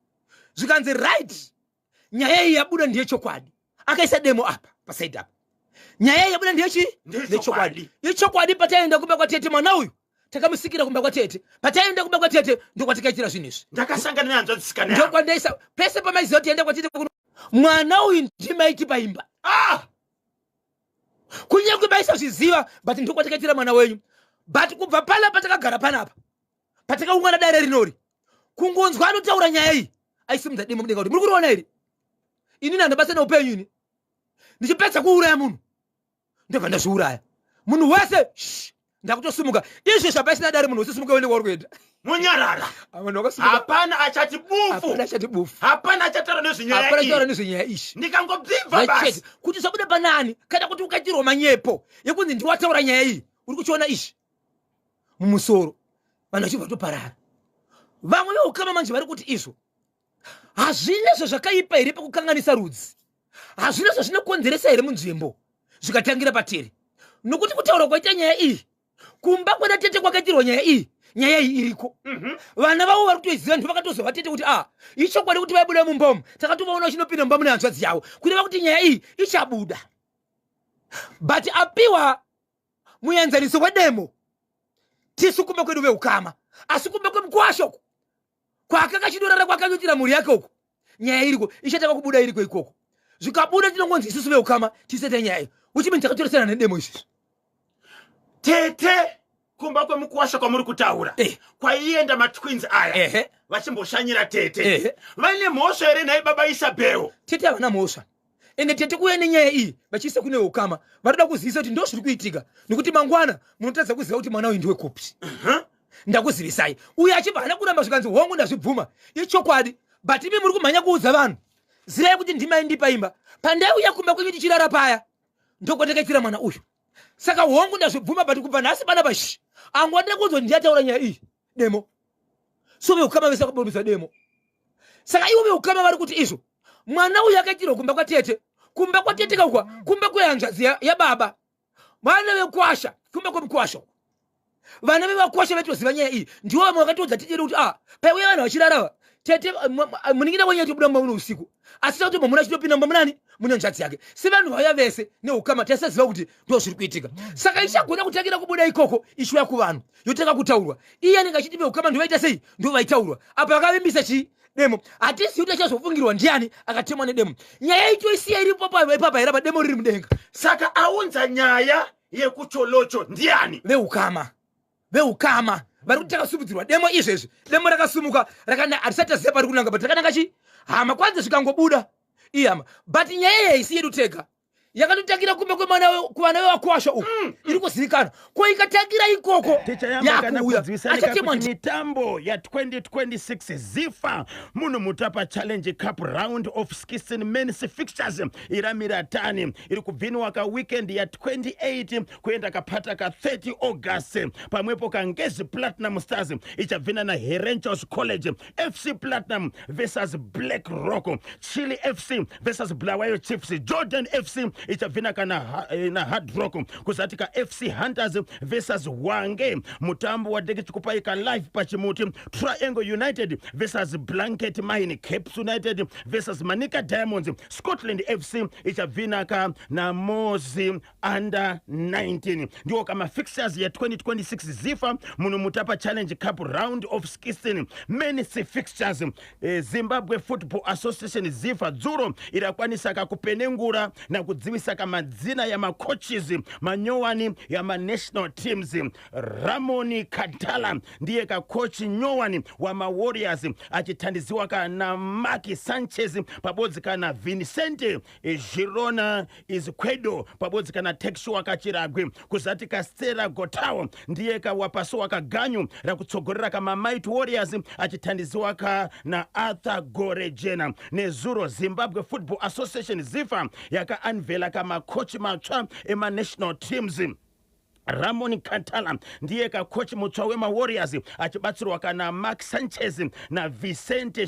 Speaker 2: zvikanzi, "Right, nyaya iyi yabuda ndiyechokwadi." Akaisa demo apa pasaidi apa. Nyaya iyi yabuda ndiyechi
Speaker 1: Ndeyechokwadi.
Speaker 2: Ichokwadi. Pataenda kumba kwatete, mwana uyu takamusikira kumba kwatete. Pataenda kumba kwatete, ndokwatikaitira zvinhu izvi.
Speaker 1: Ndakasangana nehanzvadzisikana yangu.
Speaker 2: Ndokwandaisa pese pamaiziva kuti enda kwatete mwana uyu ndimaiti paimba.
Speaker 1: Ah!
Speaker 2: Kunyange maisazviziva, but ndokwatakaitira mwana wenyu. But kubva pana patakagara panapa, patakaungana dare rinori, kungonzwa anotaura nyaya iyi, aisimudza demo mudenga kuti, "Muri kuriona iri? Inini handabasa neupenyu. Ini ndichipedza kuuraya munhu, ndobva ndazviuraya." Munhu wese, shh. Ndakutosimuka izvezvi, hapasina dare, munhu usisimuka uende kwauri kuenda.
Speaker 1: Munyarara.
Speaker 2: Vanhu vakasimuka.
Speaker 1: Hapana achati bufu.
Speaker 2: Hapana achati bufu.
Speaker 1: Hapana achataura nezvenyaya
Speaker 2: Hapana
Speaker 1: iyi.
Speaker 2: chitaura nezvenyaya iyi.
Speaker 1: Ndikangobvibva basi.
Speaker 2: Vachete kuti zvabuda panani, kana kuti ukaitirwa manyepo yekunzi ndiwataura nyaya iyi, uri kuchiona izvi mumusoro, vanhu vachibva toparara. Vamwe veukama manje vari kuti izvo hazvina zvazvakaipa here pakukanganisa rudzi? Hazvina zvazvinokonzeresa here munzvimbo zvikatangira patiri? Nokuti kutaura kwaita nyaya iyi kumba kwana tete kwakaitirwa nyaya iyi, nyaya iyi iriko. Vana vavo vari kutoiziva, ndo vakatozova tete kuti a ichokwadi kuti vaibuda mumba umu, takatovaona vachinopinda mumba mune hanzvadzi yavo, kureva kuti nyaya iyi ichabuda. But apiwa muenzaniso wedemo, tisu kumba kwedu veukama, asi kumba kwemukwasha uku kwakakachidorara kwakanyotira mhuri yake uku, nyaya iriko, ichatanga kubuda iriko ikoko. Zvikabuda, tinongonzi isusu veukama tisete nyaya iyo, which means takatoresana nedemo izvizvi.
Speaker 1: Tete, kumba kwemukuwasha kwamuri kutaura, kwaienda matwins aya vachimboshanyira tete, vaine mhosva here nhai baba Isabel?
Speaker 2: Tete havana mhosva. Ende tete kuuya nenyaya iyi vachiisa kune ukama, vanoda kuzivisa kuti ndo zviri kuitika, nekuti mangwana munotadza kuziva kuti mwana uyu ndiwe kupi. Ndakuzivisai. Uyo achibva hana kuramba, zvikanzi hongu, ndazvibvuma, ichokwadi, but imi muri kumhanya kuudza vanhu, zivai kuti ndimaindipa imba pandaiuya kumba kwenyu tichirara paya, ndokwandakaitira mwana uyu. Saka hongu, ndazvibvuma, but kubva nhasi pana pashi angu andida kunzwa ndiyataura nyaya iyi, demo. So veukama vese vakaburitsa demo. Saka ivo veukama vari kuti izvo mwana uyu akaitirwa kumba kwatete, kumba kwatete kaukwa kumba kwehanzvadzi yababa, vana vekwasha, kumba kwemukwasha uku, vana vevakwasha vaitoziva nyaya iyi. Ndivo vamwe vakatoudza tete kuti a paiuya vanhu vachirarava, tete munin'ina wenyu aitobuda mumba muno usiku, asi chakuti mamuna achitopinda mumba munani, mune hanzvadzi yake. Sevanhu vauya vese neukama, taisaziva kuti ndo zviri kuitika. Saka ichagona kutangira kubuda ikoko ichiuya kuvanhu, yotanga kutaurwa. Iye anenge achiti veukama ndovaita sei, ndo vaitaurwa apa, vakavimbisa chii? Demo. Hatisi kuti achazofungirwa ndiani akatemwa nedemo. Nyaya itoisiya iripo ipapa here apa, demo riri mudenga.
Speaker 1: Saka aunza nyaya yekucholocho ndiani?
Speaker 2: Veukama, veukama vari kuti takasumudzirwa demo izvezvi. Demo rakasumuka rakana, hatisati taziva pari kunanga, but rakananga chi hama kwanze. Zvikangobuda ihama, but nyaya iyi haisi yedu tega, yakatotangira kumba kwemwana kuvana vevakwasha uku, iri kuzivikanwa. Ko ikatangira ikoko,
Speaker 1: Tichayamba kana
Speaker 2: yakuuya
Speaker 1: kudzivisana
Speaker 2: achatemwa
Speaker 1: kuti mitambo ya2026 ZIFA Munhu Mutapa Challenge Cup round of 16 men's fixtures iramira tani iri kubviniwa ka weekend ya28 kuenda kapata ka 30 August. Pamwepo kaNgezi Platinum Stars ichabvina naHerenchos College, FC Platinum versus Black Rock, Chile FC versus Bulawayo Chiefs, Jordan FC ichabvina kana na Hard Rock, kuzati ka FC Hunters versus Wange, mutambo wadeke ka live pachimuti, Triangle United versus Blanket Mine, Caps United versus Manica Diamonds, Scotland FC ichabvina ka naMozi Under 19. Ndiwo kama fixtures ya2026 ZIFA Munhu Mutapa Challenge Cup round of 16 men's fixtures. Zimbabwe Football Association, ZIFA, dzuro irakwanisa kakupenengura nakudziwisa kamadzina yamacoaches manyowani yamanational teams. Ramon Catala ndiye kakochi nyowani wamaWarriors, achitandiziwa kana Mark Sanchez pabodzi kana Vincente Girona Izquedo pabodzi kana Texua Kachiragwi. Kuzati Kastela Gotao ndiye kawapasuwa kaganyu rakutsogorera kamaMighty Warriors, achitandiziwa ka naArthur Gorejena. Nezuro Zimbabwe Football Association, ZIFA, yakaunveila kamakochi matsva emanational teams. Ramon Cantala ndiye kakochi mutsva wemaWarriors, achibatsirwa kana Mark Sanchez naVicente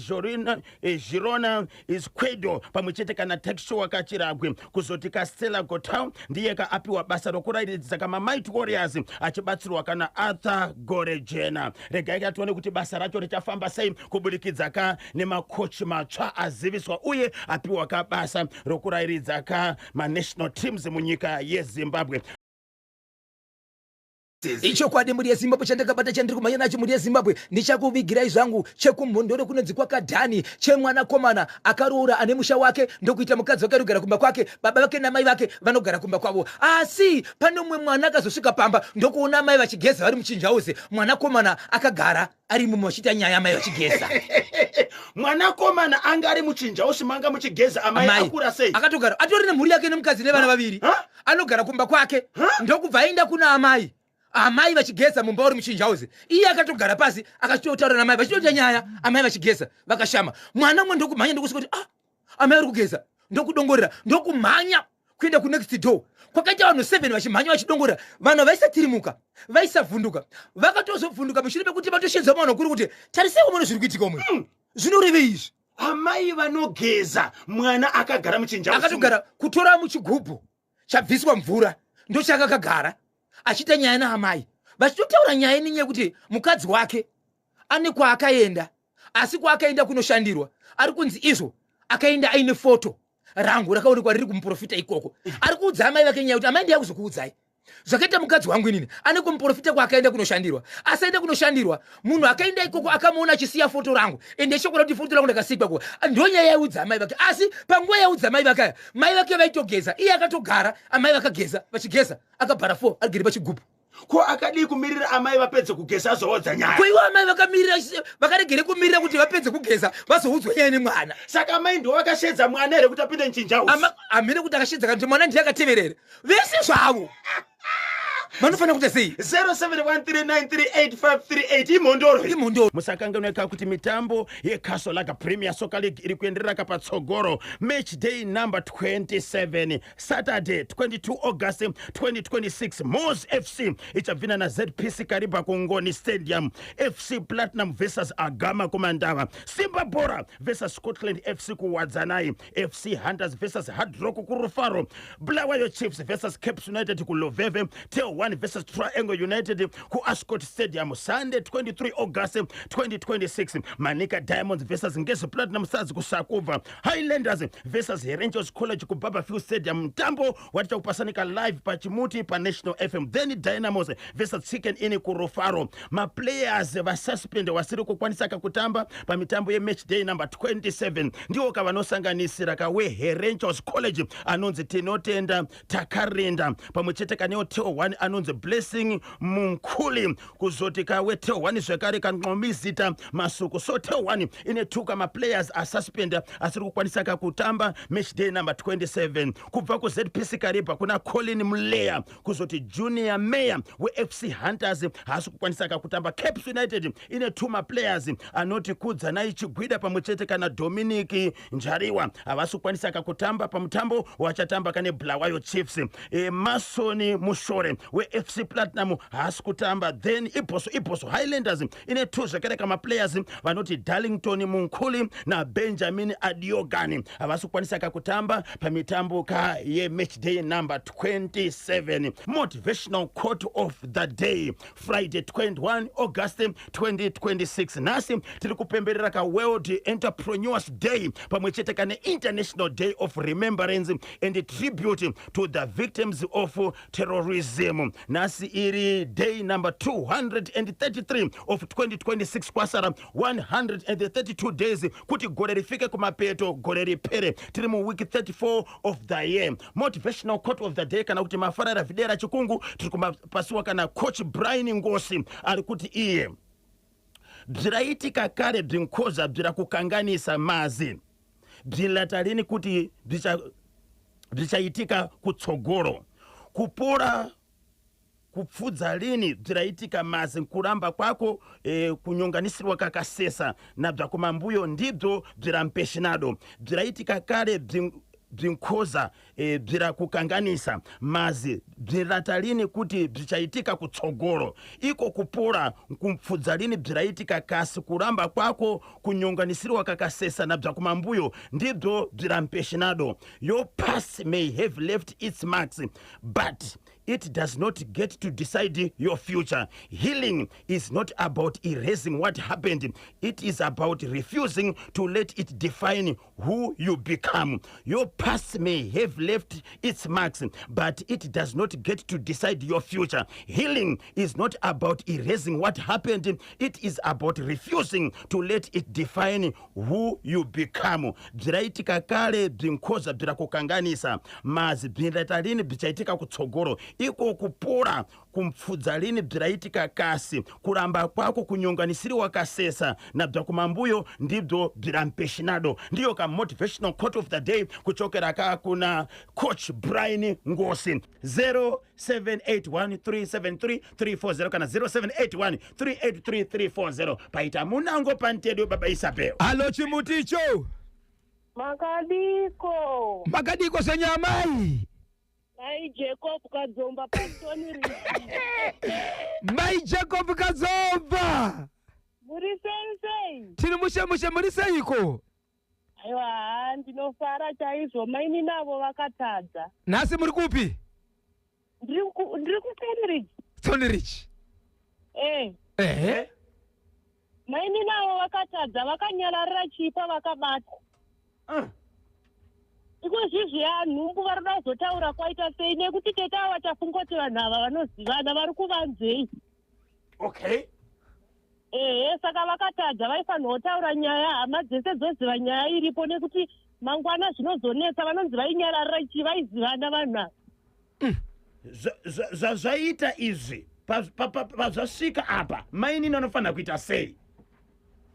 Speaker 1: Girona Isquedo pamwe chete kana Texua Kachiragwi. Kuzoti Castela Gotau ndiye kaapiwa basa rokurayiridza kamaMighty Warriors, achibatsirwa kana Arthur Gorejena. Regai katione kuti basa racho richafamba sei kubudikidza ka nemakochi matsva aziviswa uye apiwa kabasa rokurayiridza ka manational teams munyika yeZimbabwe.
Speaker 2: Ichokwadi, mhuri yeZimbabwe, chandakabata, chandiri kumhanya nacho, mhuri yeZimbabwe, ndichakuvigirai zvangu chekumhondoro kunonzi kwakadhani, chemwanakomana akaroora ane musha wake, ndokuita mukadzi wake anogara kumba kwake, baba vake namai vake vanogara kumba kwavo. Asi pane umwe mwana akazosvika pamba ndokuona amai vachigeza vari muchinjauzi, mwanakomana akagara ari mumo vachiita nyaya amai vachigeza.
Speaker 1: Mwanakomana anga ari muchinjausi manga muchigeza amai, akura sei?
Speaker 2: Akatogara atori nemhuri yake, nemukadzi nevana vaviri.
Speaker 1: Ha?
Speaker 2: Anogara kumba kwake, ndokubva aenda kuna amai. Amai vachigeza mumba uri muchinjauzi, iye akatogara pasi akachitotaura namai, vachitoita nyaya, amai vachigeza vakashama. Mwana umwe ndokumhanya, ndokusvika kuti, "Ah, amai vari kugeza," ndokudongorera, ndokumhanya kuenda kunext door. Kwakaita vanhu 7 vachimhanya vachidongorera. Vanhu vaisatirimuka, vaisavhunduka. Vakatozovhunduka mushure mekuti vatosvedza vanhu vakuru kuti, "Tarisai umone zviri kuitika umwe, zvinorevei izvi?"
Speaker 1: Amai vanogeza, mwana akagara muchinja.
Speaker 2: Akatogara kutora muchigubhu chabviswa mvura, ndochakakagara achiita nyaya naamai, vachitotaura nyaya nenyaya yekuti mukadzi wake ane kwaakaenda, asi kwaakaenda kunoshandirwa ari kunzi izvo akaenda aine foto rangu rakaonekwa riri kumuprofita ikoko. Ari kuudza amai vake nyaya kuti, "Amai, ndiya kuzokuudzai zvakaita mukadzi wangu inini. Ane kumuprofita kwaakaenda kunoshandirwa, asi aenda kunoshandirwa, munhu akaenda ikoko akamuona achisiya foto rangu, ende shoko rakuti foto rangu ndakasikwa ko." Ndo nyaya yaiudza amai vake. Asi panguva yaudza amai vake aya, mai vake vaitogeza, iye akatogara, amai vakageza, vachigeza akabhara 4 arigere pachigubhu.
Speaker 1: Ko akadii kumirira amai vapedze kugeza azoodza nyaya?
Speaker 2: Ko iwo amai vakamirira, vakaregere kumirira kuti vapedze kugeza vazoudzwa nyaya nemwana?
Speaker 1: Saka amai ndo vakashedza mwana here kuti apinde muchinjausi?
Speaker 2: Hamene kuti akashedza kana kuti mwana ndiye akateverera. Vese zvavo vanofanira kuita sei?
Speaker 1: 0713938538. Imhondoro.
Speaker 2: Imhondoro.
Speaker 1: Musakanganweka kuti mitambo yeCastle Lager Premier Soccer League iri kuenderera patsogoro. Match day number 27, Saturday 22 August 2026, MWOS FC ichabvina naZPC Kariba kuNgoni Stadium, FC Platinum versus Agama kuMandava, Simba Bora versus Scotland FC kuWadzanai, FC Hunters versus Hard Rock kuRufaro, Bulawayo Chiefs versus Caps United kuLuveve, TelOne versus Triangle United kuAscot Stadium. Sunday 23 August 2026, Manica Diamonds versus Ngezi Platinum Stars kuSakubva, Highlanders versus Herentals College kuBarbourfields Stadium, mutambo watichakupasanika live pachimuti paNational FM. Then Dynamos versus Chicken Inn kuRufaro. Maplayers vasuspend, vasiri kukwanisaka kutamba pamitambo yematch day number 27, ndiwo kavanosanganisira kaweHerentals College anonzi Tinotenda Takarinda, pamwe chete kanewo TelOne anonzi Blessing Munkuli, kuzoti kaweTelOne zvekare kanqomizita Masuku. So TelOne ine tuka maplayers asuspenda, asiri kukwanisaka kutamba match day number 27. Kubva kuZPC Kariba kuna Colin Muleya, kuzoti Junior Mayor weFC Hunters haasi kukwanisaka kutamba. Caps United ine two maplayers anoti Kudzanai Chigwida pamwe chete kana Dominic Njariwa, havasi kukwanisaka kutamba pamutambo wachatamba kane Bulawayo Chiefs. Masoni Mushore weFC Platinum haasi kutamba. Then iBosso Highlanders ine two zvekare kamaplayers vanoti Darlington Munkuli naBenjamin Adiogani, havasi kukwanisaka kutamba pamitambo ka yematch day number 27. Motivational quote of the day, Friday 21 August 2026. Nhasi tiri kupemberera kaWorld Entrepreneurs Day pamwe chete kane International Day of Remembrance and Tribute to the Victims of Terrorism. Nhasi iri day number 233 of 2026. Kwasara 132 days kuti gore rifike kumapeto, gore ripere. Tiri muweek 34 of the year. Motivational quote of the day, kana kuti mafarara videra chikungu, tiri kumapasiwa kana Coach Brian Ngosi, ari kuti iye, "Bziraitika kare bzinkhoza bzira kukanganisa mazi bzinlatalini kuti bzichaitika kutsogolo. Kupora kupfudza lini bziraitika mazi nkulamba kwako kunyonganisirwa kakasesa na bzakumambuyo ndibzo bzirampeshinado. Bziraitika kare bzinkhoza bzira kukanganisa mazi bziratalini kuti bzichaitika kutsogolo. Iko kupora kupfudza lini bziraitika kasi kulamba kwako kunyonganisirwa kakasesa na bzakumambuyo ndibzo bzirampeshinado." Your past may have left its marks, but it does not get to decide your future. Healing is not about erasing what happened. It is about refusing to let it define who you become. Your past may have left its marks, but it does not get to decide your future. Healing is not about erasing what happened. It is about refusing to let it define who you become. Bziraitika kare bzinkhoza bzirakukanganisa mazi bzinlatalini bzichaitika kutsogolo. Iko kupora kumpfudza lini bziraitika kasi, kuramba kwako kunyonganisiriwa kasesa na bzakumambuyo ndibzo bzirampeshinado. Ndiyo ka motivational quote of the day kuchokera ka kuna Coach Brian Ngosi. 0781373340 kana 0781383340. Paita munango pantedo baba Isabel.
Speaker 2: Alo, chimuticho.
Speaker 5: Makadiko?
Speaker 2: Makadiko senyamai?
Speaker 5: Mai Jacob Kadzomba paStony Ridge.
Speaker 2: Mai Jacob Kadzomba.
Speaker 5: Muri sei sei?
Speaker 2: Tiri mushe mushe, muri seiko?
Speaker 5: Aiwa, haa, ndinofara chaizvo. Maini navo vakatadza.
Speaker 2: Nhasi muri kupi?
Speaker 5: Ndiri kuStony Ridge.
Speaker 2: Stony Ridge.
Speaker 5: Eh.
Speaker 2: Ehe.
Speaker 5: Maini navo vakatadza, vakanyararira chipa vakabatwa. Iko zvizvi yanhumbu vari kuda kuzotaura kwaita sei, nekuti tete ava tafungoti vanhu ava vanozivana, vari kuvanzei. Ehe, saka vakatadza, vaifanirwa kutaura nyaya, hama dzese dzoziva nyaya iripo, nekuti mangwana zvinozonetsa, vanonzi vainyararira chi, vaizivana vanhu ava.
Speaker 1: Zvazvaita izvi, pazvasvika apa, mainini anofanira kuita sei?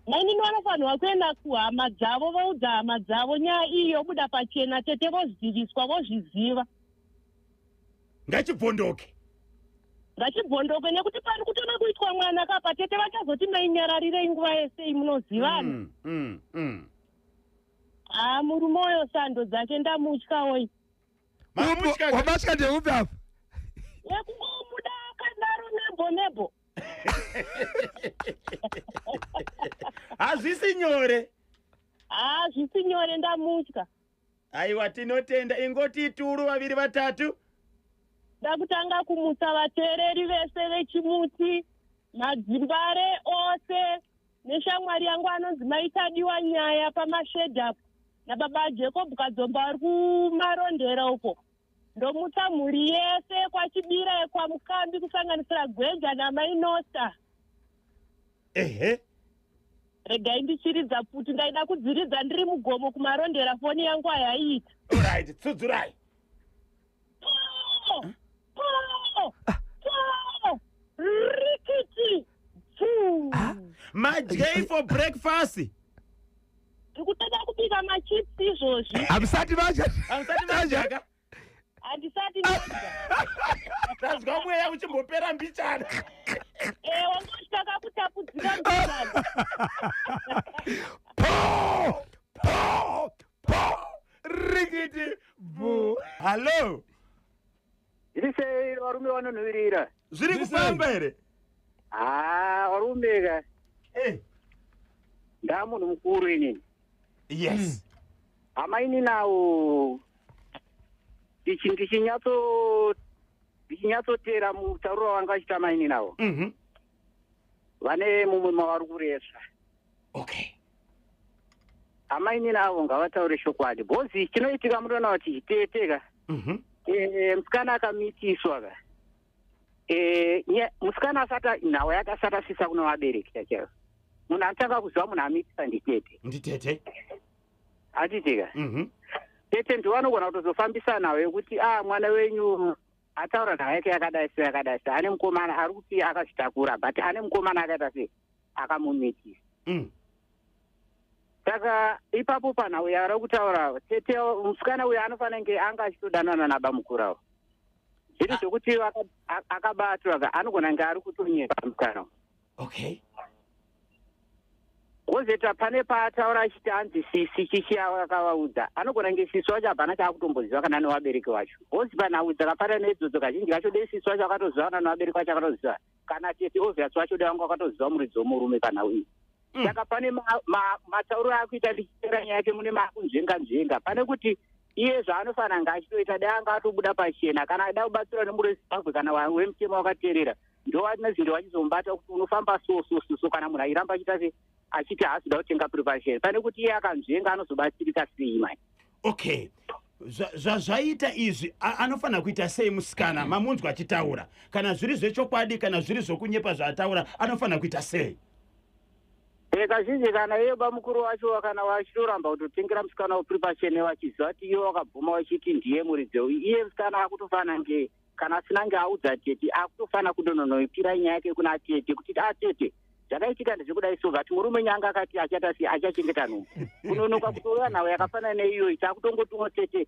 Speaker 5: Mainini vanofanirwa kuenda kuhama dzavo, voudza hama dzavo nyaya iyi, yobuda pachena, tete voziviswa, vozviziva.
Speaker 1: Ngachibvondoke.
Speaker 5: Ngachibvondoke, nekuti pari kutoda kuitwa mwana kapa, tete vachazoti mainyararirei nguva yesei, munozivana. Haa, murume uyo sando dzake, ndamutyawoyi.
Speaker 1: Mamutya.
Speaker 2: Wamatya ndeupi apa?
Speaker 5: Yekungomuda akadaro nebo nebo.
Speaker 1: Hazvisi nyore.
Speaker 5: Haa, zvisi nyore, ndamutya.
Speaker 1: Aiwa, tinotenda, ingoti turu vaviri vatatu.
Speaker 5: Ndakutanga kumutsa vateereri vese vechimuti, madzimbare ose, neshamwari yangu anonzi Maitadiwa Nyaya pamashedhapu, nababa Jacob Kadzomba vari kuMarondera uko. Ndomutsa mhuri yese kwaChibira, kwaMukambi, kusanganisira Gwenja naMainosta. Regai ndichiridza pfuti, ndaida kudziridza ndiri mugomo kuMarondera, foni yangu hayaiita.
Speaker 1: Alright, tsudzurai.
Speaker 5: Po! Po! Po! Rikiti! Pfu!
Speaker 1: Madyei for breakfast?
Speaker 5: Ndiri kutoda kubika machips izvozvi.
Speaker 2: Hamusati madya?
Speaker 1: Hamusati madyaka?
Speaker 5: Handisati ndadya.
Speaker 1: Tazwa mweya uchimbopera mbichana.
Speaker 5: Eh, wanga uchitaka kutapudzira mbichana.
Speaker 2: Po po po, rikiti bu.
Speaker 1: Hallo.
Speaker 4: Zviri sei, varume vanonhuvirira?
Speaker 1: Zviri kufamba here?
Speaker 4: Haa, varume ka. Ndaa munhu mukuru inini. Hamaini nawo ndichinyatsotera mutauriro wanga achiita maini nawo, vane mumwe mavari kuresva. Amaini navo ngavataure chokwadi, because chinoitika, munoona kuti chitete ka, musikana akamitiswa ka, musikana asati nhau yake asati asvitsa kune vabereki chachaivo, munhu anotanga kuziva munhu amitisa nditete.
Speaker 1: Nditete.
Speaker 4: Atitika tete ndiwo anogona kutozofambisa nhau yekuti a mwana wenyu ataura nhau yake yakadai se yakadai se, ane mukomana ari kuti akazvitakura, but ane mukomana akaita se akamumitisa. Saka ipapo panhau yaari kutaura tete, musikana uyu anofanira kunge anga achitodanana nabamukuru avo, zviri zvokuti akabatwa ka, anogona kunge ari kutonyepa musikana uyu. Wozoita pane paataura achiti anzi sisi chichi akavaudza, anogona kunge sisi wacho hapana chaakutomboziva kana nevabereki vacho, because panhau dzakafanana neidzodzo kazhinji kacho dei sisi wacho akatoziva kana nevabereki vacho akatoziva, kana tete obvious wacho dei vanga vakatoziva muridzi womurume panhau iyi. Saka pane matauriro akuita, ndichitera nyaya yake, mune maakunzvenga nzvenga pane kuti iye zvaanofanira nga achitoita, dai anga atobuda pachena. Kana ada kubatsirwa nemuri weZimbabwe kana wemutemo wakateerera, ndowanezi ndowachizomubata kuti unofamba so so so so. Kana munhu achiramba achiita se achiti haasi kuda kutenga preparation, pane kuti iye akanzvenga, anozobatsirika sei mani?
Speaker 1: Okay, zvazvaita izvi, anofanira kuita sei musikana? Mamunzwa achitaura, kana zviri zvechokwadi kana zviri zvokunyepa zvaataura, anofanira kuita sei?
Speaker 4: Kazhinji kana iye bamukuru wacho kana vachitoramba kutotengera musikana wepreparation, vachiziva kuti iye wakabvuma wachiti ndiye muridzi uyu, iye musikana akutofanira nge Kana asina ange audza tete, akutofanira kundononoipira nyaya yake kuna tete kuti, "Atete, zvakaitika ndezvekudai." So but murume nyanga akati achata sei, achachengeta nhumbu, kunonoka kutouya nawo yakafanana neiyoyi. Takutongotiwo tete,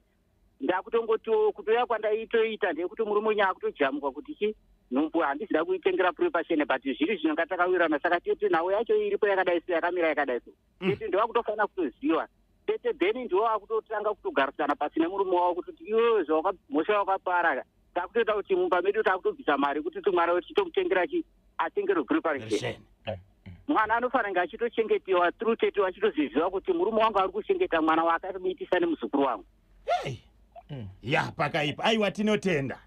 Speaker 4: ndakutongotiwo kutouya kwandaitoita ndeyekuti murume unya akutojamuka kuti chi nhumbu handizida kuitengera preparation, but zviri zvinonga takawirana. Saka tete, nhau yacho iripo yakadai so, yakamira yakadai so. Tete ndovakutofanira kutoziva. Tete then ndiwo akutotanga kutogarisana pasi nemurume wavo kuti iwewe mhosva wakapara, takutoita kuti mumba medu takutobvisa mari kuti ti mwana wedu titomutengera chi atengerwe preparation. Mwana anofanira kunge achitochengetiwa through tete, achitoziziva kuti murume wangu ari kuchengeta mwana waakamuitisa nemuzukuru wangu.
Speaker 1: Hey. Ya, pakaipa. Aiwa, tinotenda.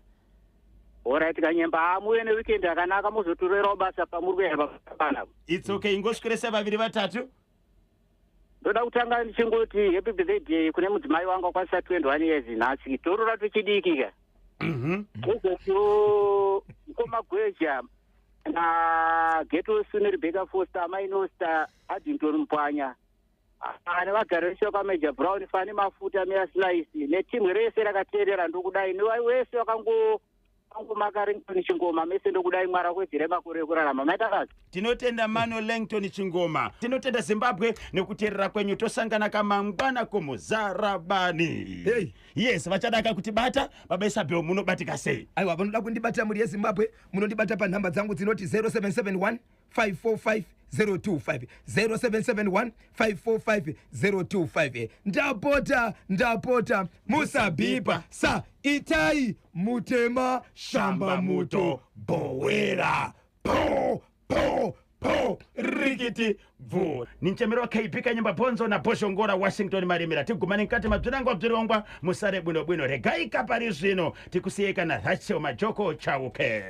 Speaker 4: Alright, Kanyemba, amuve neweekend yakanaka, muzotorerawo basa pamuri kuenda panapa.
Speaker 1: It's okay, ingoswirese vaviri vatatu.
Speaker 4: Ndoda kutanga ndichingoti happy birthday kune mudzimai wangu akwanisa 21 years nhasi, torora tuchidiki ka. Kuzotiwo mukoma Gweja naGeto Rebecca Foster, Mainosta Addington Mupwanya nevagari vese vakaMajor Brown, Fani Mafuta, Mea Slice netimu rese rakateerera, ndokudai. Wese wakangomaka Rington Chingoma mese, ndokudai. Mwari akuwedzere makore ekurarama. Maita basa.
Speaker 1: Tinotenda Mano Langton Chingoma. Tinotenda Zimbabwe nekuteerera kwenyu. Tosangana kamangwana kumuzarabani.
Speaker 2: Hey.
Speaker 1: Yes, vachadaka kutibata, baba Isabel, munobatika sei?
Speaker 2: Aiwa, vanoda kundibata, mhuri yeZimbabwe, munondibata panhamba dzangu dzinoti 0771 545 025, 0771 545 025. Ndapota, ndapota, musabhipa sa itai mutema shamba muto bhowera po po po.
Speaker 1: Rikiti bvu. Ninchemero wa KB Kanyemba Bonzo na Boshongora Washington Marimira. Tigumane mkati mabzvirangwa bzvirongwa. Musare bwino bwino. Regai kapari zvino tikusiyeka na Rachel Majoko Chauke.